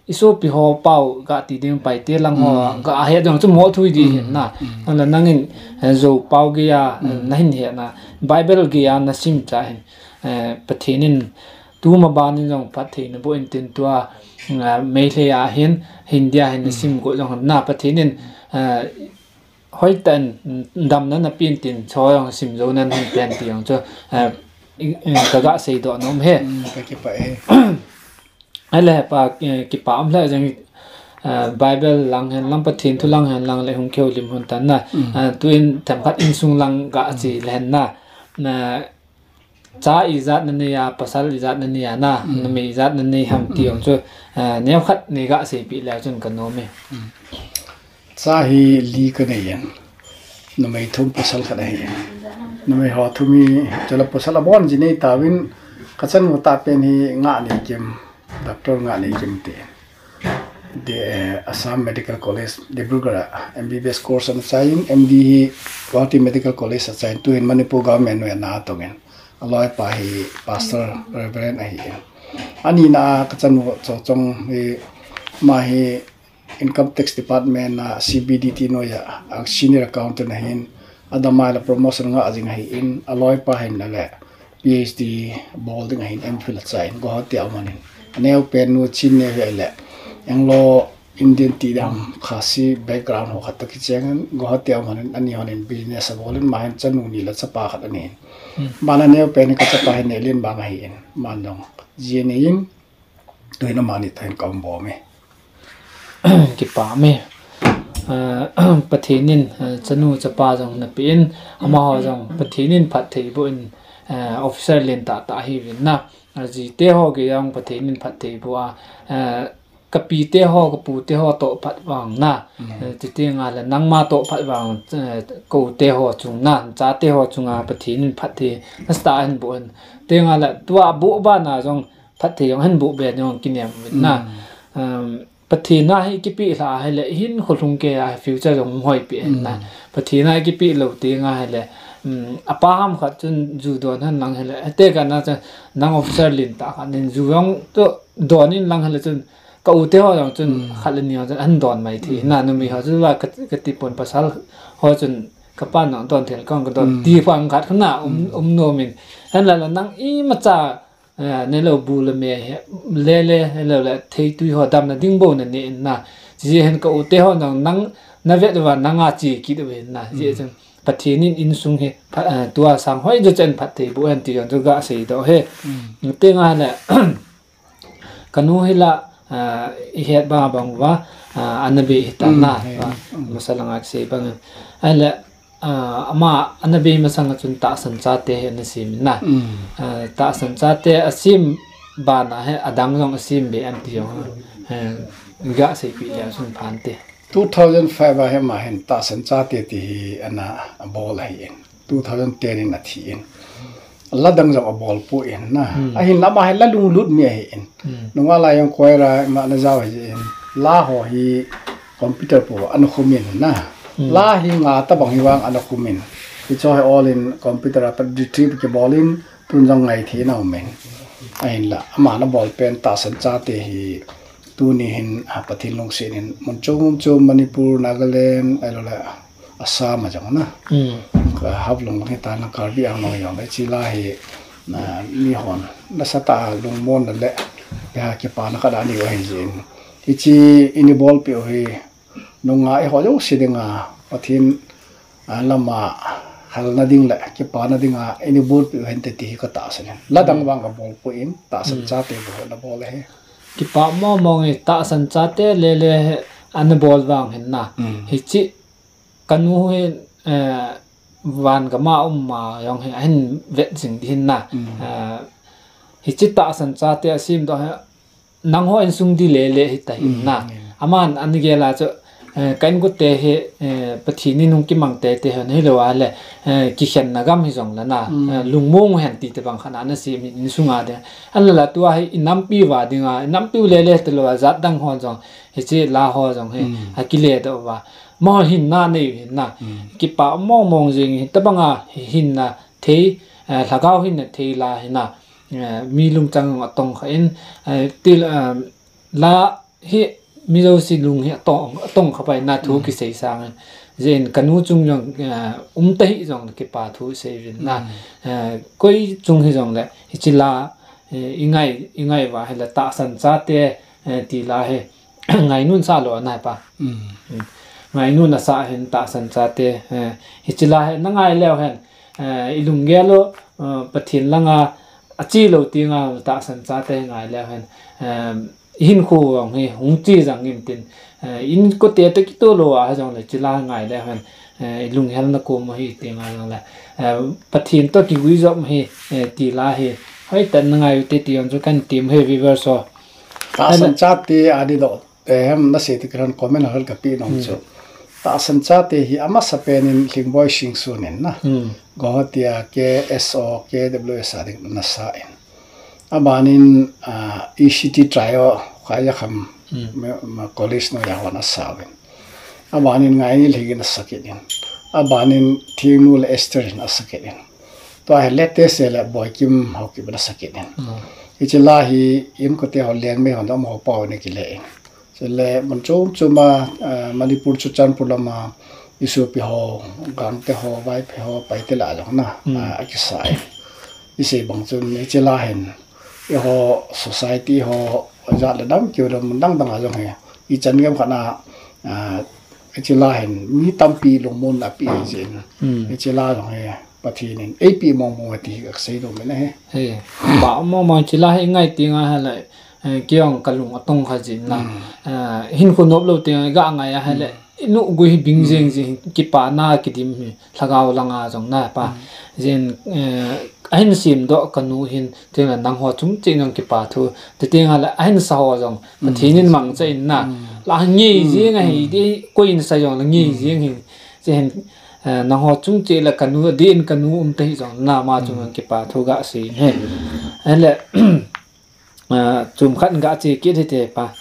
isopi ho pao gati ding, Paite lang ho, gahet jong chu mo thu ding ahin na. Nang le nangin, eh, Zo pao geiya, eh, nahin hetna, Bible geiya nasim cha hin, eh, Pathen in tuma ban in jong phatthei naboh in tin tua, ah, Meitei a hin, Hindi a hin nasim got jong na Pathen in, ah, hoitah in, mm, damna napeh in tin, chu jong sim jou nan hin pen ti jong chu, ah, i, i, kaga seidoh nom e. Mm, kakipah e. Ahile pa, eh, kipa um lheh jeng, ah, Bible lang hen lang, Pathen thu lang hen lang le hung kihoulim hon tan na. Ah, tuin themkhat insung lang gache le hen na. Na, Cha ijat nanei a, pasal ijat nanei a na, numei ijat nanei ham ti jong chu, ah, neokhat nei gaseipeh leu chun kanom e. Cha hi li kanei in. Numei thum pasal khat ahi. Numei ho thum hi, chule pasal abon ji nei tauvin, kachanu tah pen hi Ngahneikim, Doctor Ngahneikim ti. De, eh, Assam Medical College, Dibrugarh a M B B S course ana chai in, M D hi Guwahati Medical College a chai in, tuhin Manipur Government noiya ana tong in. Aloipa hi Pastor Reverend ahi in. Anina a kachanu Chochong hi, ama hi Income Tax Department a C B D T noiya, a senior accountant ahin, adamlai le promotion ngah jing ahi in, aloipa hin ale P H D bol ding ahin, M Phil achai in, Guwahati a um in. Aneopen nu Chin neo hi ale Anglo Indian ti dam, Khasi background ho khat toh kicheng in, Guwahati a um in, ani hon in business abol in, ama hin chanu ni le chapa khat anei in. Aban aneopen hi kachapa hi Nelingbang ahi in, aman jong ji anei in, tuhin amani toh hin kaum bom e. Kipa me. Ah, Pathen in, ah, chanu chapa jong napeh in, amaho jong Pathen in phatthei boh in, ah, officer lentah tah ahiuvin na. Ah, jite ho geiya jong Pathen in phatthei boh a, ah, kapite ho, kapute ho toh phat vang na. Ah, chuteng le nangma toh phat vang, ah, ka u te ho chung na, chate ho chunga Pathen in phatthei nasatah a ahin boh in. Chuteng le tua aboh bana jong phatthei jong ahin boh be jong kinem uvin na. Um, Pathen a hi kipeh lha ahile, hinkho lhung keiya future jong hung hoipeh in na. Pathen a hi kipeh lou teng ahile, um, apa ham khat chun ju don hen lang hile, hiti kana chun nang officer lentah khat nin ju jong toh don in lang hile chun, ka u te ho jong chun khat le ni jong chun ahin don mai thei na, numei ho chu la ka, kati pon, pasal ho chun ka pan jong don thei, ka jong ka don ti pang khat khana um, um nom in. Henla la nang imacha, eh, neilou bu le me hi, le le, helou le thei tui ho damna ding bou nanei in na. Hijeh hin ka u te ho nang, nang navet uva nanga che kit uvin na. Hijeh chun Pathen in insung hi pha-, eh, tua sang hoi jo chen phatthei boh hen ti jong chu gasei doh e. Chuteng le, kanu hi la, ah, ihet bang bang uva, ah, ana bei hita na, ah, masa langa kisei bang in. Ahile, ah, ama ana bei masanga chun tahsan chate hi ana sem in na. Ah, tahsan chate asem bana hi adang jong asem be em ti jong, eh, gaseipeh leu chun phante. Two thousand five a hi ama hin tahsan chate ti hi ana bol ahi in. Two thousand ten in athi in. La dang jong abol poi na. Ahinla ama hi la lunglut mi ahi in. Nungah lai jong choir a ima ana jao ahi in. La ho hi computer pu ana khum in na. La hi nga tabang hi vang ana khum in. Hicho hi all in computer a pat retrieve kibol in, tun jong ngai thei na um in. Ahinla ama ana bol pen tahsan chate hi tuni hin, ah, Pathen lungset in mun chom chom, Manipur, Nagaland, ahilou le Assam a jong na. Ka Haflong hi ta na, Karbi Anglong jong le, hiche la hi, na, mi hon nasatah a lungmonna le, pia kipana ka da ni u ahi jin. Hiche ini bolpeh u hi, nungah eiho jouse dinga, Pathen a, lama halna ding le kipana dinga eina bolpeh u hinte ti hi katahsan in. La dang vang kabol poi, tahsan chate bou ana bol ahi. Kipa mong mong e, tahsan chate lele ana bol vang hin na. Hiche kanu hi, eh, van gam a um a jong hi ahin vet jing ding hin na. Eh, hiche tahsan chate asemdoh hi nangho insung di lele hita hin na. Aman ana gel a chu, eh, ka inkote hi, eh, Pathen in hung kimang teitei hon hilou a le, eh, kikhenna gam hijong le na, eh, lungmong hen ti tobang khat ana sem in, insung a ding. Ahinla tua hi inampi uva dinga, inampi u lele talou a jat dang ho jong, hiche la ho jong hi akile doh uva, amaho hinna anei u hin na. Kipa mong mong jing, hitobanga hinna thei, eh, lhagao hinna thei la hi na. Eh, mi lungchang atong kha in, eh, til, eh, la hi mi jouse lung hi atong, atong kha pai na thu kisei sang in. Jeh in kanu chung jong, eh, um tahih jong kipa thu sei uvin na. Eh, koi chung hijong le, hiche la, eh, ingai, ingai uva hi la tahsan chate, eh, ti la hi. Ngainun sa lou ana pa. Ngainun asa hin tahsan chate, eh, hiche la hi na ngai leu hen, eh, ilunggel u, eh, Pathen langa ache lou tenga tahsan chate ngai leu hen, eh, ihinkho jong hi hung che jeng in tin, eh, inkote toh kitoh lou a hijong le hiche la ngai leu hen, eh, ilunghelna kom u hi tenga jong le, eh, Pathen toh kiguijop u hi, eh, ti la hi hoitah in na ngai u hite ti jong chu kahin tem u hi viewers ho. Tahsan chate adih doh, eh, hem nasei ti khan comment hal kapeh nom chu. Tahsan chate hi amasapen in Lhingboi Singson in na. Guwahati a K S O, K W S a ding ana sa in. Aban in, ah, E C T trio, Khaijakham, ma, ma college noiya hon asa uvin. Aban in Ngaini Lhingin asa kit in. Aban in Thingnu le Esther in asa kit in. Tua hi latest le Boikim Haokip in asa kit in. Hiche la hi inkote ho Liangmei hon amaho pao in akile in. Chule mun chom chom a, ah, Manipur Churachandpur lama isopi ho, Gangte ho, Vaiphei ho, Paite lah jong na, ah, akisa in. Isei bang chun hiche la hin, eiho society ho, jat le dam keu dam mun dang dang a jong hi, ichan gam khat na, ah, hiche la hin mi tampi lungmonna apeh jin. Hiche la jong hi Pathen in eipeh mong mong e ti hi kasei nom in ahi. Ba mong mong hiche la hi ngai tenga hi la, eh, kei jong kalung atong kha jin na. Eh, hinkho nop lou tenga ga ngai a hi le, inu gui hi bing jeng jeng, kipana kidim hi, lhagao langa jong na pa. Jin, eh, ahin semdoh kanu hin, tenga nangho chung cheh in jong kipa thu, ti tenga le ahin sa ho jong, Pathen in mangcha in na. La ngei jeng ahi, ti koi in sa jong la ngei jeng hi. Cheh hin, eh, nangho chung cheh le kanu, adeh in kanu um tahih jong na, ama chung jong kipa thu ga sei in ahi. Ahile, ah, chomkhat ga che kit hite pa.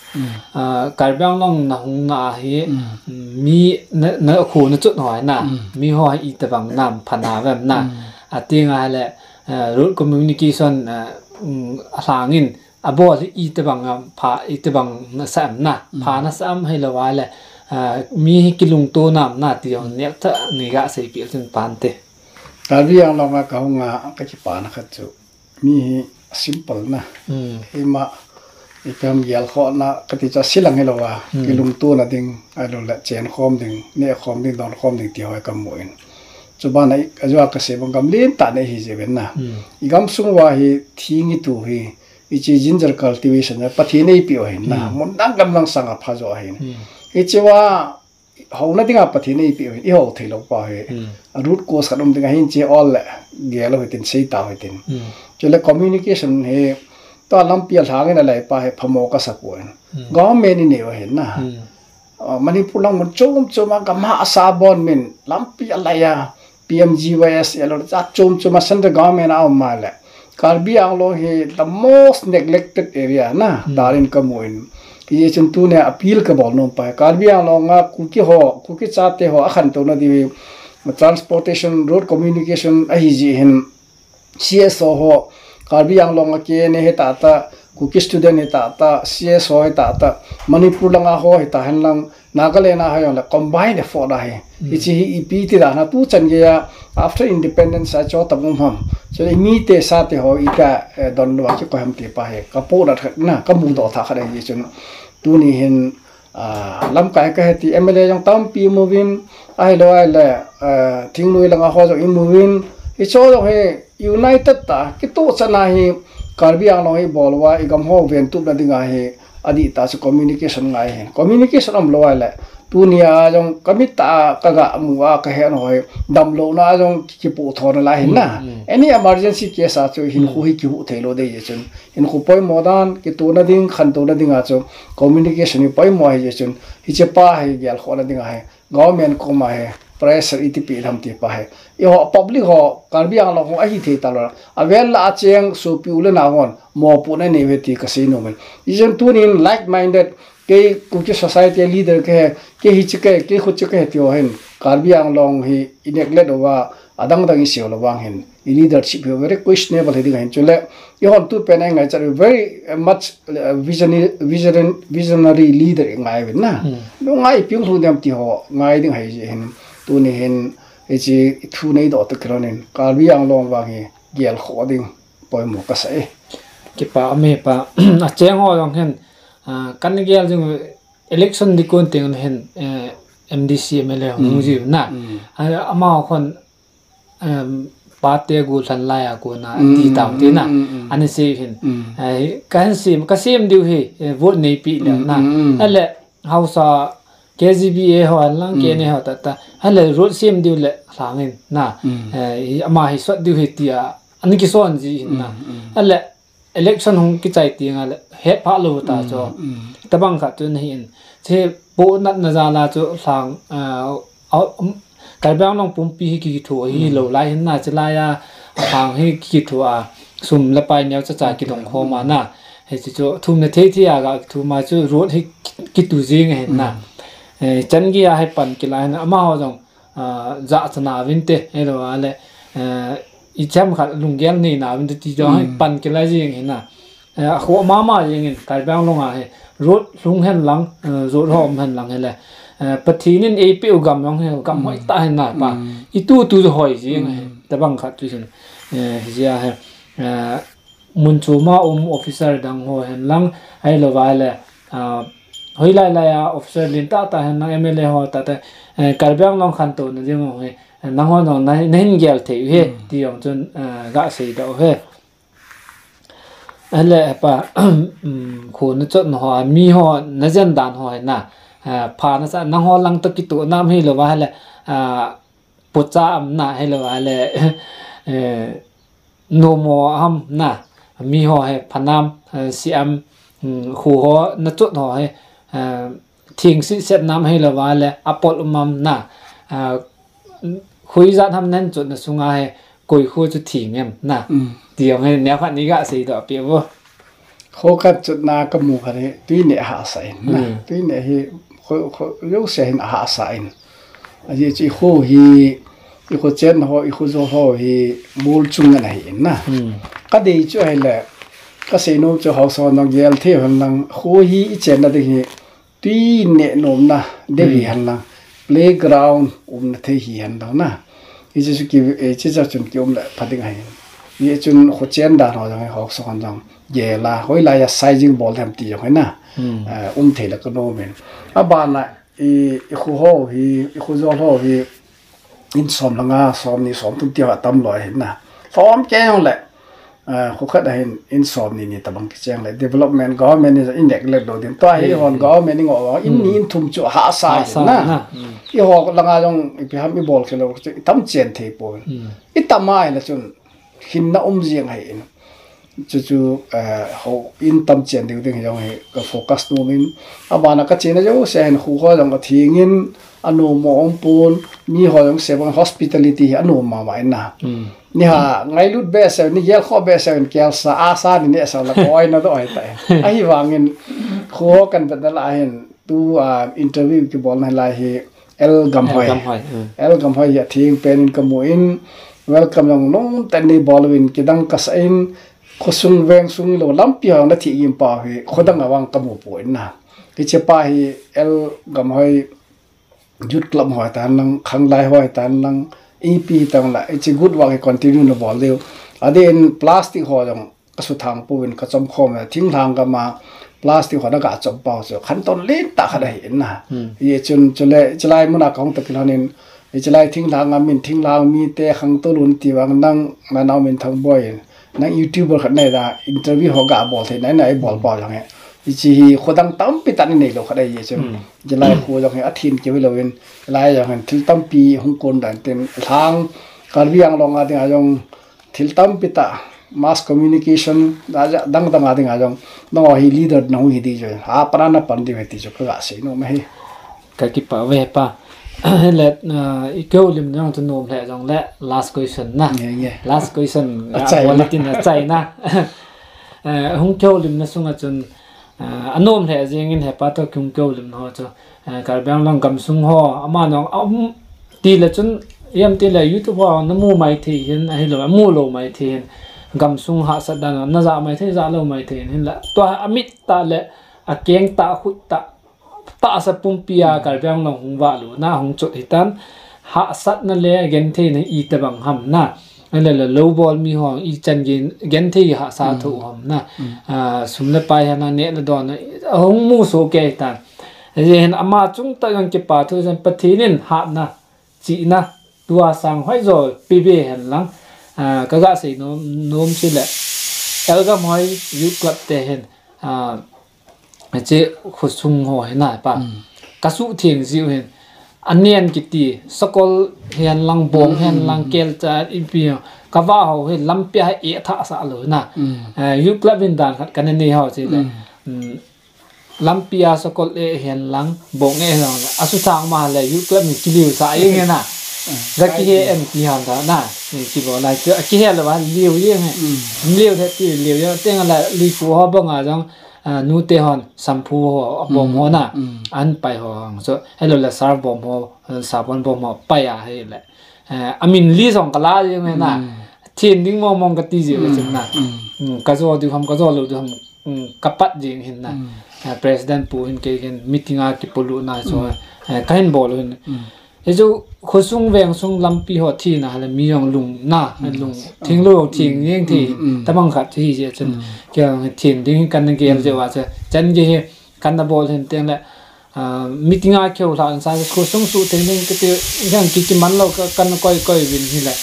Ah, Karbi Anglong nahung na ahi, mi na, na khu na chot ho na, mi ho hi itobang nam pha na vem na. Atenga le, ah, road communication, ah, um, alhangin, abol hi itobang a pha, itobang nasa am na, pha nasa am hilou a le, ah, mi hi kilungto nam na ti jong neo tah nei ga seipeh chun pante. Karbi Anglong a kahung a kakipana khat chu. Mi hi simple na. Ima, ipi ham gelkhohna, kati chu ase lang hilou a, kilungtona ding, ahilou le chenkhom ding, nehkhom ding, donkhom ding ti ho kamu in. Chuban a i, ajeh a kasei bang gam lentah nei hi jeh uvin na. Igamsung uva hi thing itu hi, hiche ginger cultivation a Pathen in eipeh u ahin na. Mun dang gam lang sanga phajo ahin. Hiche uva, houna dinga Pathen in eipeh u ahin, ihou theilou pa hi. A root cause khat um ding ahin, hiche ol le gel u hitin, sei tau hitin. Chule communication hi, tua lampi a lhangin alai pa hi phamo kasa poi. Government in inei u ahin na. Ah, Manipur lang mun chom chom a gam hahsa bon min, lampi alai a, P M G Y S ahilou le, jat chom chom a central government a um a le. Karbi Anglong hi the most neglected area na, darin kamu in. Hijeh chun tunia appeal kabol nom pa hi. Karbi Anglong a Kuki ho, Kuki chate ho akhantouna diu hi, transportation, road communication ahi jeh hin, C S O ho, Karbi Anglong a K N A hi tah tah, Kuki student hi tah tah, C S O hi tah tah, Manipur langa ho hi tahen lang, Nagaland a ho jong le combine effort ahi. Hiche hi ipi ti dan a tuchan geiya, after independence a cho tam um ham. Chule imite sate ho ika, eh, donlou a kikoi ham ti pa hi. Kapohnat khat na, kamudoh thah khat ahi chun. Tuni hin, Ah, lamkai kahe ti M L A jong tampi imu uvin, ahilou ahile, ah, thingnoi langa ho jong imu uvin, hicho jong hi united tah, kitoh chan a hi, Karbi Anglong hi bol uva, igam ho ventupna dinga hi, adih tah chu communication ngai ahin. Communication umlou ahile, tunia jong kamit tah a kaga mu a kahet ho hi, damlouna jong kipoh tho nalai ahin na. Any emergency case a chu hinkho hi kihuh theilou ding ahi chun. Hinkho poimo dan, kitohna ding, khantouna dinga chu communication hi poimo ahi chun, hiche pa hi gelkhohna dinga hi, government koma hi pressure iti peh ding ham ti pa hi. Eiho public ho, Karbi Anglong ho ahithei talou. Avel lah a cheng sopi u le nao hon mopohna nei uve ti kasei nom in. Hijeh chun tunin like-minded, kei Kuki society leader kahi, kei hiche kahi, kei khuche kahi ti ho hin, Karbi Anglong hi i neglect uva, adang dang isei lou vang hin, i leadership hi very questionable hiding ahin. Chule, eihon tupen a ingaichat very, uh, much, uh, visionary, visionary, visionary leader ingai uvin na. Lungngai ipi hung lhung dem ti ho ngai ding ahi jeh hin, tuni hin, hiche thu neidoh toh kilhonin, Karbi Anglong vang hi gelkhoh ding poimo kasei. Kipa aume pa, acheng ho jong hin, ah, kana gel jing election ding kon teng hin, eh, M D C M L A hung jiu na. Ah, amaho khun, em, party golhang lai a kona ti tau te na. Ana sei hin. Eh, kahin sem, kasem diu hi, eh, vote neipeh leu na. Ahile, haosa K G B A ho henlang, K N A ho tah tah. Ahile, road sem diu le lhangin na. Eh, ama hi sot diu hi tia, ana kison ji hin na. Ahile, election hung kichai teng le, hetphah lou ta chu. Tabang khat chu nahin. Hiche pohnatna jal a chu lhang, ah, ah, um, Karbi Anglong pumpi hi kitho hilou lai hin na, hiche lai a, lhang hi kitho a, sum le pai neocha cha kidong khom a na. Hiche chu thumna thei thei a ga thum a chu road hi kitu jing ahin na. Eh, chan gei a hi pan kila hin, amaho jong ah, jachat nauvinte, ahilou le, eh, ichemkhat lunggel nei nauvinte ti jong hi pan kila jing hin na. Eh, akhoh mama jing in, Karbi Anglong a hi, road lhung henlang, eh, road ho um henlang hile, eh, Pathen in eipeh u gam jong hi, gam hoi tah hin na pa. Itu tu hoi jing hi, tabang khat tu hin, eh, hijeh a hi, eh, mun chom a um officer dang ho henlang, ahilou le, ah, hoilai lai a officer lentah tah henlang M L A ho tah tah, eh, Karbi Anglong khantouna ding ho hi, eh, nangho jong na, nahin gel thei u hi, ti jong chun, eh, gasei doh u hi. Ahile pa, um, kho nachotna ho, mi ho najen dan ho hi na, eh, pha nasa, nangho lang toh kitoh nam hilou va hile, ah, pocha am na, ahilou le, eh, nomo ham na, mi ho hi phanam, eh, siam, um, kho ho nachot ho hi, eh, thing sitset nam ahilou le, apol um am na, eh, kho ijat ham nahin chotna sunga hi, koi kho chu thing em na. Ti jong hi, neokhat ni gasei doh peh vo. Kho khat chotna kamu khat hi, Tuineh hahsa in na. Tuineh hi, kho, kho, jouse hin ahahsa in. Ajeh chu i kho hi, i kho chenna ho, i kho jol ho hi, mol chung ana hi in na. Kadei chu ahile, kasei nom chu haosa ho nang gel thei u henlang, kho hi i chenna ding hi, Tuineh nomna deu hi henlang, playground umna thei hi henlang na. Hiche chu ki, eh, hiche chu chun kium le pha ding ahi. Hijeh chun kho chen dan ho jong hi haosa hon jong gel a, hoilai a sizing bol dem ti jong hi na. Eh, um thei le kanom in. Abana i, i kho ho hi, i kho jol ho hi, in som le nga, som ni, som thum ti ho atam loi ahi na. Som kei jong le, ah, kho khat a hin in som ni ni tabang kicheng le, development government in i neglect lou ding. Tua hi hon government i ngoh vang, in ni in thum chu hahsa ahi na. Eiho langa jong ipi ham i bol khelou chu i tam chen thei poi. I tam a ahile chun hinna um jeng ahi in. Chuchu, eh, houin tam chen ding ding hi jong hi ka focus nom in. Abana ka chena jouse hin kho ho jong atheng in, anomo um pon, mi ho jong se bang hospitality hi anom mama in na. Ni ha, ngailut behseh, ni gelkhoh behseh in kelsa, asa ni nehsa la koi na doh ahi tai. Ahivangin, kho ho kan vet na lah hin, tu, ah, interview kibolna lai hi, L Gamhoi. L Gamhoi, hmm. L Gamhoi hi atheng pen in kamu in, welcome jong lungtah in nei bol uvin kidang kasa in, khosung vengsung lou lampi ho jong natheh gim pau hi, khodang a vang kamu poi na. Hiche pa hi L Gamhoi Youth Club ho hitan lang, khanglai ho hitan lang, ipi hitan la, hiche good work hi continue nabol diu. Adeh in plastic ho jong suthang pouvin ka chom khom e, thinglhang gam a plastic ho na ga chom pau chu khantou lentah khat ahi in na. Hichun chule chulai mun a ka hung toh kilhon in, chulai thinglhang a min thinglhang mite khangtou lou ti vang nang na nao min Thangboi in, nang YouTuber khat nahi da interview ho ga bol thei nai na i bol pau jong e. Hiche hi khodang tampi tah na neilou khat ahi chun. Chulai khu jong hi athin keu hilou in, lai jong hin thil tampi hung kon dan tin lhang Karbi Anglong a ding a jong thil tampi tah mass communication a dang dang a ding a jong nangho hi leader na hung hi di jong a pan a na pan di ve ti chu ka ga sei nom ahi. Ka kipah ve pa. Le, ah, i kihoulim jong chu nom lheh jong le last question na. Nge, nge. Last question. Achai na. Quality na achai na. Eh, hung kihoulim na sunga chun, ah, anom lheh jeng in hepa toh kihung kihoulim na ho chu. Eh, Karbi Anglong gamsung ho, ama nong, um, ti le chun, iam ti le YouTube ho na mu mai thei hin, ahilou, amu lou mai thei hin. Gamsung hahsat dan na ja mai thei, ja lou mai thei hin la. Tua amit tah le, akeng tah, khut tah, tahsa pumpi a Karbi Anglong hung vah lou na hung chot hitan, hahsatna le gentheina itobang ham na. Ahile le lou bol mi ho ichan gen, genthei hahsa tho ham na. Ah, sum le pai hena neh le don a hung mu soh kei hitan. Ajeh hin ama chung tah jong kipa thu jan Pathen in hatna, chihna, tua sang hoijo pe be hen lang. Ah, ka ga sei nom, nom chu le Elgam Hoi Youth Club te hin, ah, hiche khosung ho hi na pa. Ka suhtheng jiu hin. Anen kiti, sakol hen lang, bong hen lang, kelcha, ipi, ka vah ho hi lampi a hi e thah sah lou na. Eh, youth club in dan khat ka na nei ho chu le. Lampi a sakol e hen lang, bong e hen lang, asuthang ma le youth club in kiliu sah jeng e na. Ja kihe em ti ham ta na. Kibol lai chu, akihe lou va liu jeng e. Liu the ti liu jeng, teng la lui pu ho bang a jong, ah, nute hon, shampoo ho, abom ho na, an pai ho hang. So, hello le, sar bom ho, sabon bom ho, pai a hi le. Eh, amin li jong ka la jeng e na. Thin ding mong mong ka ti jeng e chun na. Mm, ka jo diu ham, ka jo lou diu ham, mm, ka pat jeng hin na. Eh, president pu hin kei hin meeting a kipolut na so, eh, ka hin bol hin. Hichu khosung vengsung lampi ho thina le mi jong lung na, lung thing lou thing jeng thei, tabang khat chu hi jeh chun, kei jong thin ding kan gel jeh uva chu, chan gei hi kan na bol hin teng le, ah, meeting a keu lha an sa khosung suhtheng ding kiti jong ki, kiman lou ka, kan koi koi vin hi le,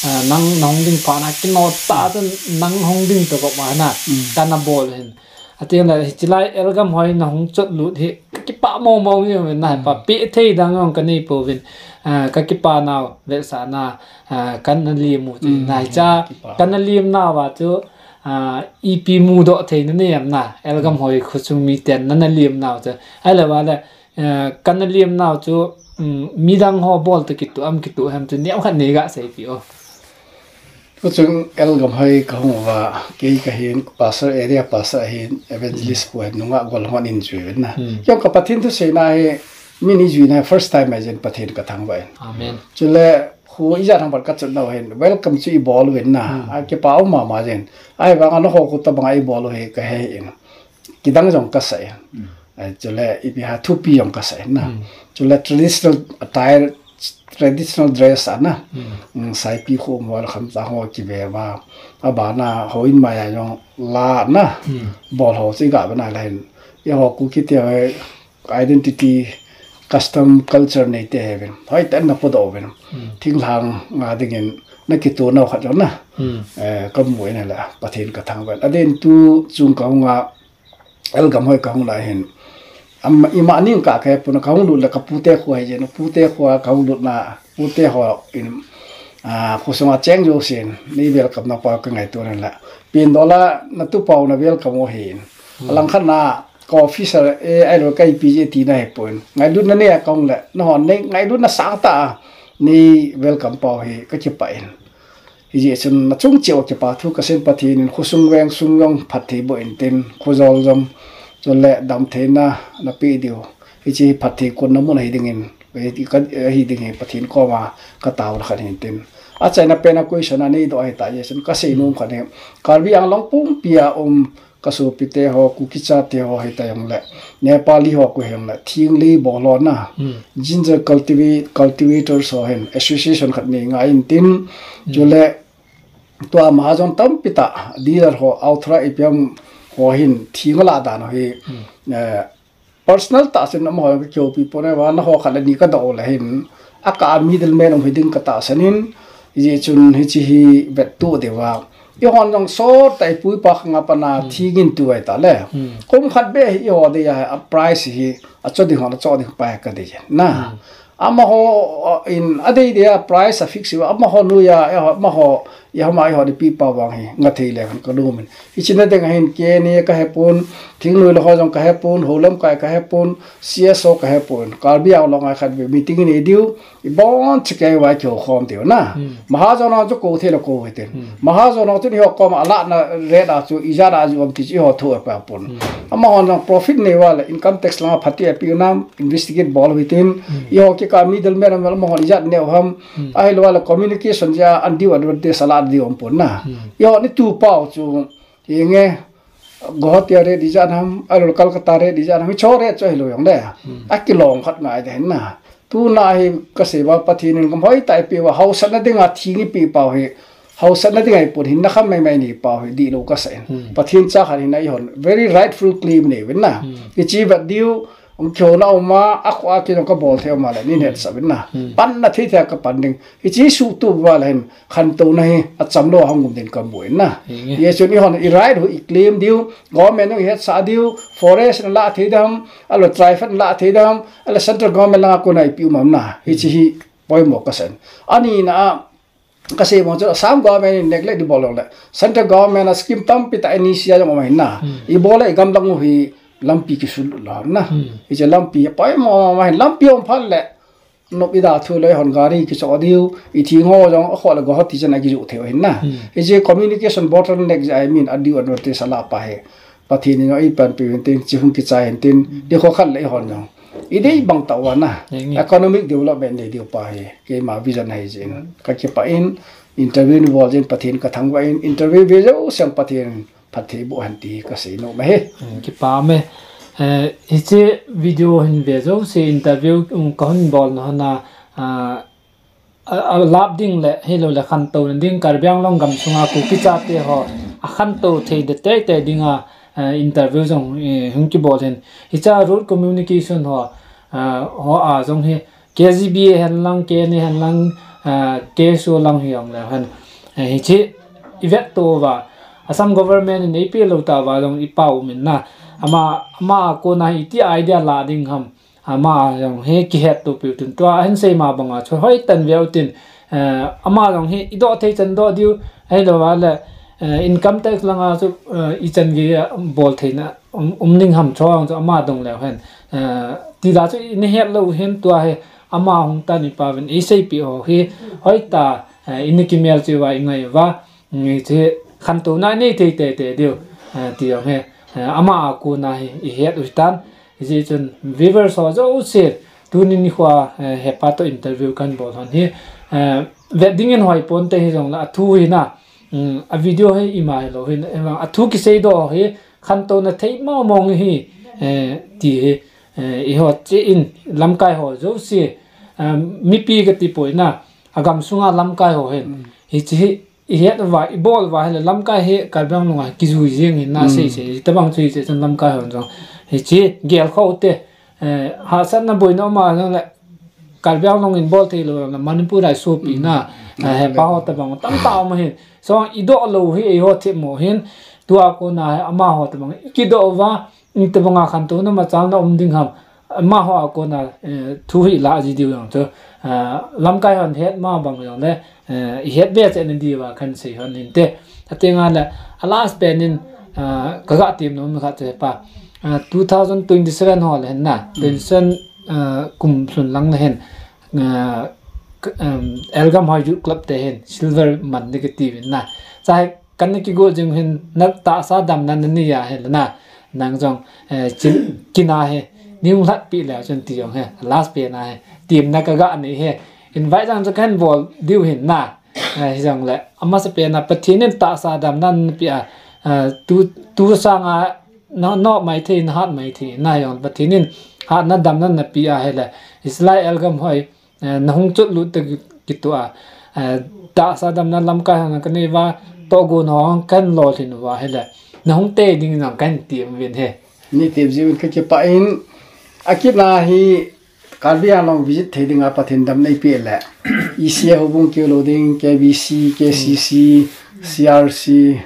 ah, nang na hung ding pha na kino ta chun nang hung ding to ko ma na, kan na bol hin. Ati le, hiche lai Elgam Hoi na hung chot lut hi, ka kipah mong mong jeng in na, pa pe thei dang jong ka nei pouvin, ah, ka kipah nau, vetsahna, ah, kan na lim u chu, na hicha, kan na lim nau va chu, ah, ipi mudoh thei na nei am na, Elgam Hoi khosung miten na na lim nau chu, ahile va le, eh, kan na lim nau chu, um, midang ho bol toh kitoh am kitoh ham chu, neokhat nei ga seipi o. Tuchung Elgam Hoi ka hung uva, kei ka hin, pastor, area pastor ahin, evangelist pu hin, nungah gol hon in jui uvin na. Kei ka Pathen thu seina hi, min i jui na first time a jeng Pathen ka thangvah in. Amen. Chule, khu ijat ham pat ka chot nau hin, welcome chu i bol uvin na. A kipa um mama jeng. Ahivang a na ho khu tabang a i bol u hi ka he in. Kidang jong ka sa in. Ai, chule ipi ham thupi jong ka sa in na. Chule traditional attire, traditional dress a na. Mm, saipi khu mo la kham cha ho kive va. Abana houin mai a jong la na. Bol ho chu i ga ve na la hin. I ho Kuki te ho identity, custom, culture nei te he vin. Hoi ten na podoh vin. Thinglhang nga dingin na kitoh nau khat jong na. Eh, ka mu in la Pathen ka thangvah in. Adin tuchung ka hung a Elgam Hoi ka hung lai hin. Am, ima ning ka ke puna ka hung lut le ka pute khu hi jeng, pute khu ka hung lut na, pute ho in, ah, khosung a cheng jousen, nei welcome na pa ka ngaito na la. Pin dola na tu pau na welcome u hin. Alang khat na ka officer e, ahilou ka I P J ti na hi pon. Ngailut na nei a ka hung le, na hon nei, ngailut na sang tah a, nei welcome pau hi ka kipah in. Hijeh chun na chung cheh uva kipa thu ka sei in Pathen in khosung vengsung jong phatthei boh in tin, khojol jong, chule damtheina na pe diu. Hiche phatthei kon na mun ahi dingin, ka, ahi ding hi Pathen koma ka tao la khat hin tin. Achaina pen a question a nei doh ahi ta jeh chun ka sei nom khat hi. Karbi Anglong pumpi a um ka sopite ho, Kuki chate ho hita jong le, Nepali ho khu jong le, thinglei bol ho na, ginger cultivate, cultivators ho hin, association khat nei ngai in tin, chule, tua mahajon tampi tah, dealer ho, author ipi ham ho hin thing ala dan ho hi, eh, personal tah sin amaho ka kihoupi pon e, va na ho khat le ni ka doh le hin, a ka middleman um hi ding ka tahsan in, ijeh chun hiche hi vet to deuva. Eihon jong sot tah ipu ipa khang a pat a thing in tu ai ta le. Kum khat beh hi eiho dei a, a price hi, a cho ding ho, a cho ding pa ka dei na. Amaho, uh, in a dei dei a price a fix iva, amaho noiya, eiho, amaho, i hama eiho di pi pa vang hi, nga thei le kan ka lum in. Hiche na ding a hin K N A ka hepon, thingnoi le ho jong ka hepon, ho lamkai ka hepon, C S O ka hepon, Karbi Anglong a khat ve meeting i nei diu, i bon chikei vai kihou khom diu na. Mahajon ho chu kou thei le kou hitin. Mahajon ho chu eiho koma a la na rate a chu, ijat a ju um ti chu eiho thu a pa pon. Amaho jong profit nei uva le income tax langa phat a pe u nam, investigate bol u hitin, eiho kikah middleman amaho ijat neo ham, ahilou le communication jeh a undue advantage ala diu um pon na. Eiho ni tu pau chu, inge, Guwahati a rate ijat ham, ahilou Kolkata rate ijat ham, hicho rate chu ahilou jong le. A kilong khat ngai de hin na. Tuna hi ka sei uva Pathen in gam hoi tah ipi uva, hausatna dinga thing ipi pau hi, hausatna dinga ipon hinna kham mai mai nei pau hi, dihlou ka sa in. Pathen cha khat hinna eihon very rightful claim nei uvin na. Hiche vet diu, ong kihou na um a, a kho a kin ong ka bol thei um a le, nei hetsah uvin na. Panna thei thei a ka pan ding. Hiche suhtup uva le hin, khantouna hi acham lou a hung um din ka mu in na. Hijeh chun eihon i right ho i claim diu, government ho i hetsah diu, forest na la thei dam, ahilou tribal na la thei dam, ahilou central government langa kona ipi um am na. Hiche hi poimo ka sa in. Ani na a, ka sei mo chu Assam government in neglect di bol lou le. Central government a scheme tampi tah initiate jong um ahin na. I bol le i gam lang u hi lampi kisul lou na. Hiche lampi poimo ma hin lampi um phat le. Nop i da thu le hon gari kichoh diu, i thing ho jong a kho le Guwahati chan a kijoh thei u ahin na. Hiche communication bottleneck jeh a hi min undue advantage ala pa hi. Pathen in eipanpi u hintin, chi hung kichai hintin, di kho khat le eihon jong. I dei bang tah uva na. Economic development nei diu pa hi. Keima vision ahi jeh in. Ka kipah in, interview nei bol jeh in Pathen ka thangvah in, interview ve jouse Pathen phatthei boh hen ti ka sei nom ahi. Kipah e. Eh, hiche video hin ve jouse interview, um, ka hung bol na hon a, ah, a, a lap ding le, hilou le khantouna ding Karbi Anglong gamsunga Kuki chate ho, a khantou thei de tei tei dinga, eh, interview jong, eh, hung kibol hin. Hiche road communication ho, eh, ho a jong hi, K G B A hen lang, K N A hen lang, ah, K S O lang hi jong le hen. Eh, hiche i vet to uva, Assam government in eipe lou tah uva jong i pau um in na. Ama, ama a kona hi iti idea la ding ham. Ama jong hi kihet to piu tin tua, ahin sei ma banga chu hoi tan veu tin, eh, ama jong hi i doh thei chan doh diu, ahilou le, eh, income tax langa chu, eh, i chan gei a bol theina um, um ning ham chu jong chu ama dong leu hen. Eh, ti la chu i na het lou hin tua hi ama hung tan i pa vin i seipeh ho hi hoi ta, eh, i na kimel cheh uva i ngai uva, ngai che khantouna nei thei tei tei diu, eh, ti jong hi, eh, ama a kona hi i het u hitan, hijeh chun viewers ho jouse, tuni nikho a, eh, hepa to interview kan bol hon hi, eh, vet ding in hoi ponte hijong le a thu hi na, um, a video hi ima hilou hin, eh, a thu kisei doh hi, khantouna thei mong mong hi, eh, ti hi, eh, eiho cheh in lamkai ho jouse, um, mipi kati poi na, a gamsunga lamkai ho hin. Hiche hi, i het uva, i bol uva hile lamkai hi Karbi Anglong a kijui jeng hin na sei sei, tabang chu hiche chun lamkai ho jong. Hiche, gel khou te, eh, hahsatna boina um a jong le, Karbi Anglong in bol thei lou, Manipur a i sopi na, eh, hepa ho tabang tamtah um ahin. So, i doh lou hi eiho themmo hin, tua kona hi amaho tabang i kidoh uva, i tabanga khantouna machalna um ding ham, amaho a kona, eh, thu hi la ji diu jong chu, eh, lamkai hon het ma bang jong le, eh, i het be cheh na diuva kan sei hon inte. Ati nga le, a last pen in, eh, ka ga tem nom khat chu hepa, eh, two thousand twenty-seven ho le hen na, twenty-seven, eh, kum lhun lang le hen, eh, k-, em, Elgam Hoi Youth Club te hin, silver man ding kati uvin na. Chai, kan na kigo jing hin, na tahsa damna na nei a hin na. Nang jong, eh, chin, kin a hi, nei hung lhat pi le chun ti jong hi, last pen a hi, temna ka ga nei hi. Invite jong chu kan bol diu hin na. Eh, hijong le, amasa pen a Pathen in tahsa damna na pe a, eh, tu, tu sanga, no, no mai thei, na hat mai thei, na jong Pathen in hatna damna na pe a hile, Israel gam hoi, eh, na hung chot lut ta ki-, kitoh a, eh, tahsa damna lamkai hon kanei uva, tohgon ho hung kan lolhin uva hile, nahung tei ding nang kan ti uvin he. Nei tep jiuvin kakipah in, akipna hi Karbi Anglong visit thei dinga Pathen damna eipeh le, E C A houbung keu lou ding, K B C, K C C, C R C,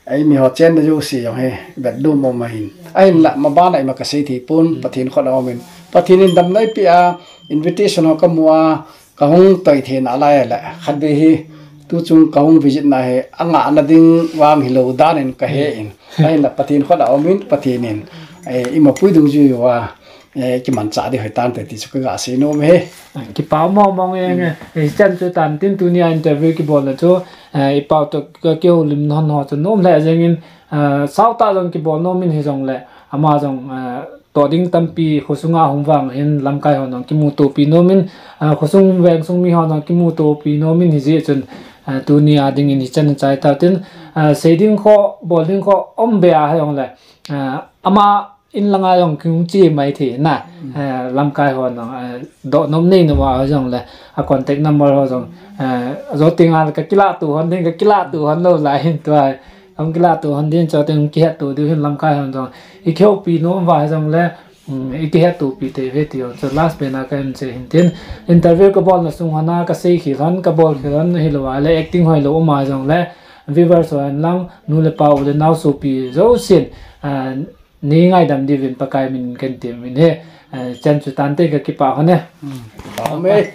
eimi ho chenna jouse jong hi, vet dom um ahin. Ahinla, mabana ima kasei thei pon, Pathen khut a um in. Pathen in damna eipeh a, invitation ho kamu a, kahung toi thei nalai le, khatvei hi, tuchung kahung visit na hi, angahna ding vang hilou dan in kahe in. Ahinla, Pathen khut a um in, Pathen in, eh, ima pui dungjui uva, eh, kimanchah ding hoitante ti chu kaga sei nom e. Kipa mong mong e nge. Eh, hichan chu tan tin tunia interview kibolna chu, eh, ipao toh ka kihoulim hon ho chu nom lheh jengin, eh, sautah jong kibol nom in hijongle, ama jong, eh, toh ding tampi khosunga hung vang hin lamkai hon jong kimutopi nom in, eh, khosung vengsung mi hon jong kimutopi nom in hijeh chun, eh, tunia dingin hichan chai tauvin, eh, sei ding kho, bol ding kho, um be a hijongle, eh, ama in langa jong kihung che mai thei na, eh, lamkai hon jong, eh, doh nom nei nom a jongle, a contact number ho jong, eh, ajo tenga kakilah to hon ding, kakilah to hon lou lai hin tua, hung kilah to hon ding, chuteng kihet to diu hin lamkai hon jong, ikihoupi nom uva jongle, um, ikihoupi thei uve ti jong chu last pen a kahin sei hin tin, interview kabolna sung hon a kasei khel hon, kabol khel hon, hilou a le acting hoilou um a jongle, viewers ho hen lang, nu le pa u le nao sopi jousen, ah, nei ngaidam diuvin Pakai min in kan ti uvin he, eh, chan chu tante kakipah hon e. Kipa um e.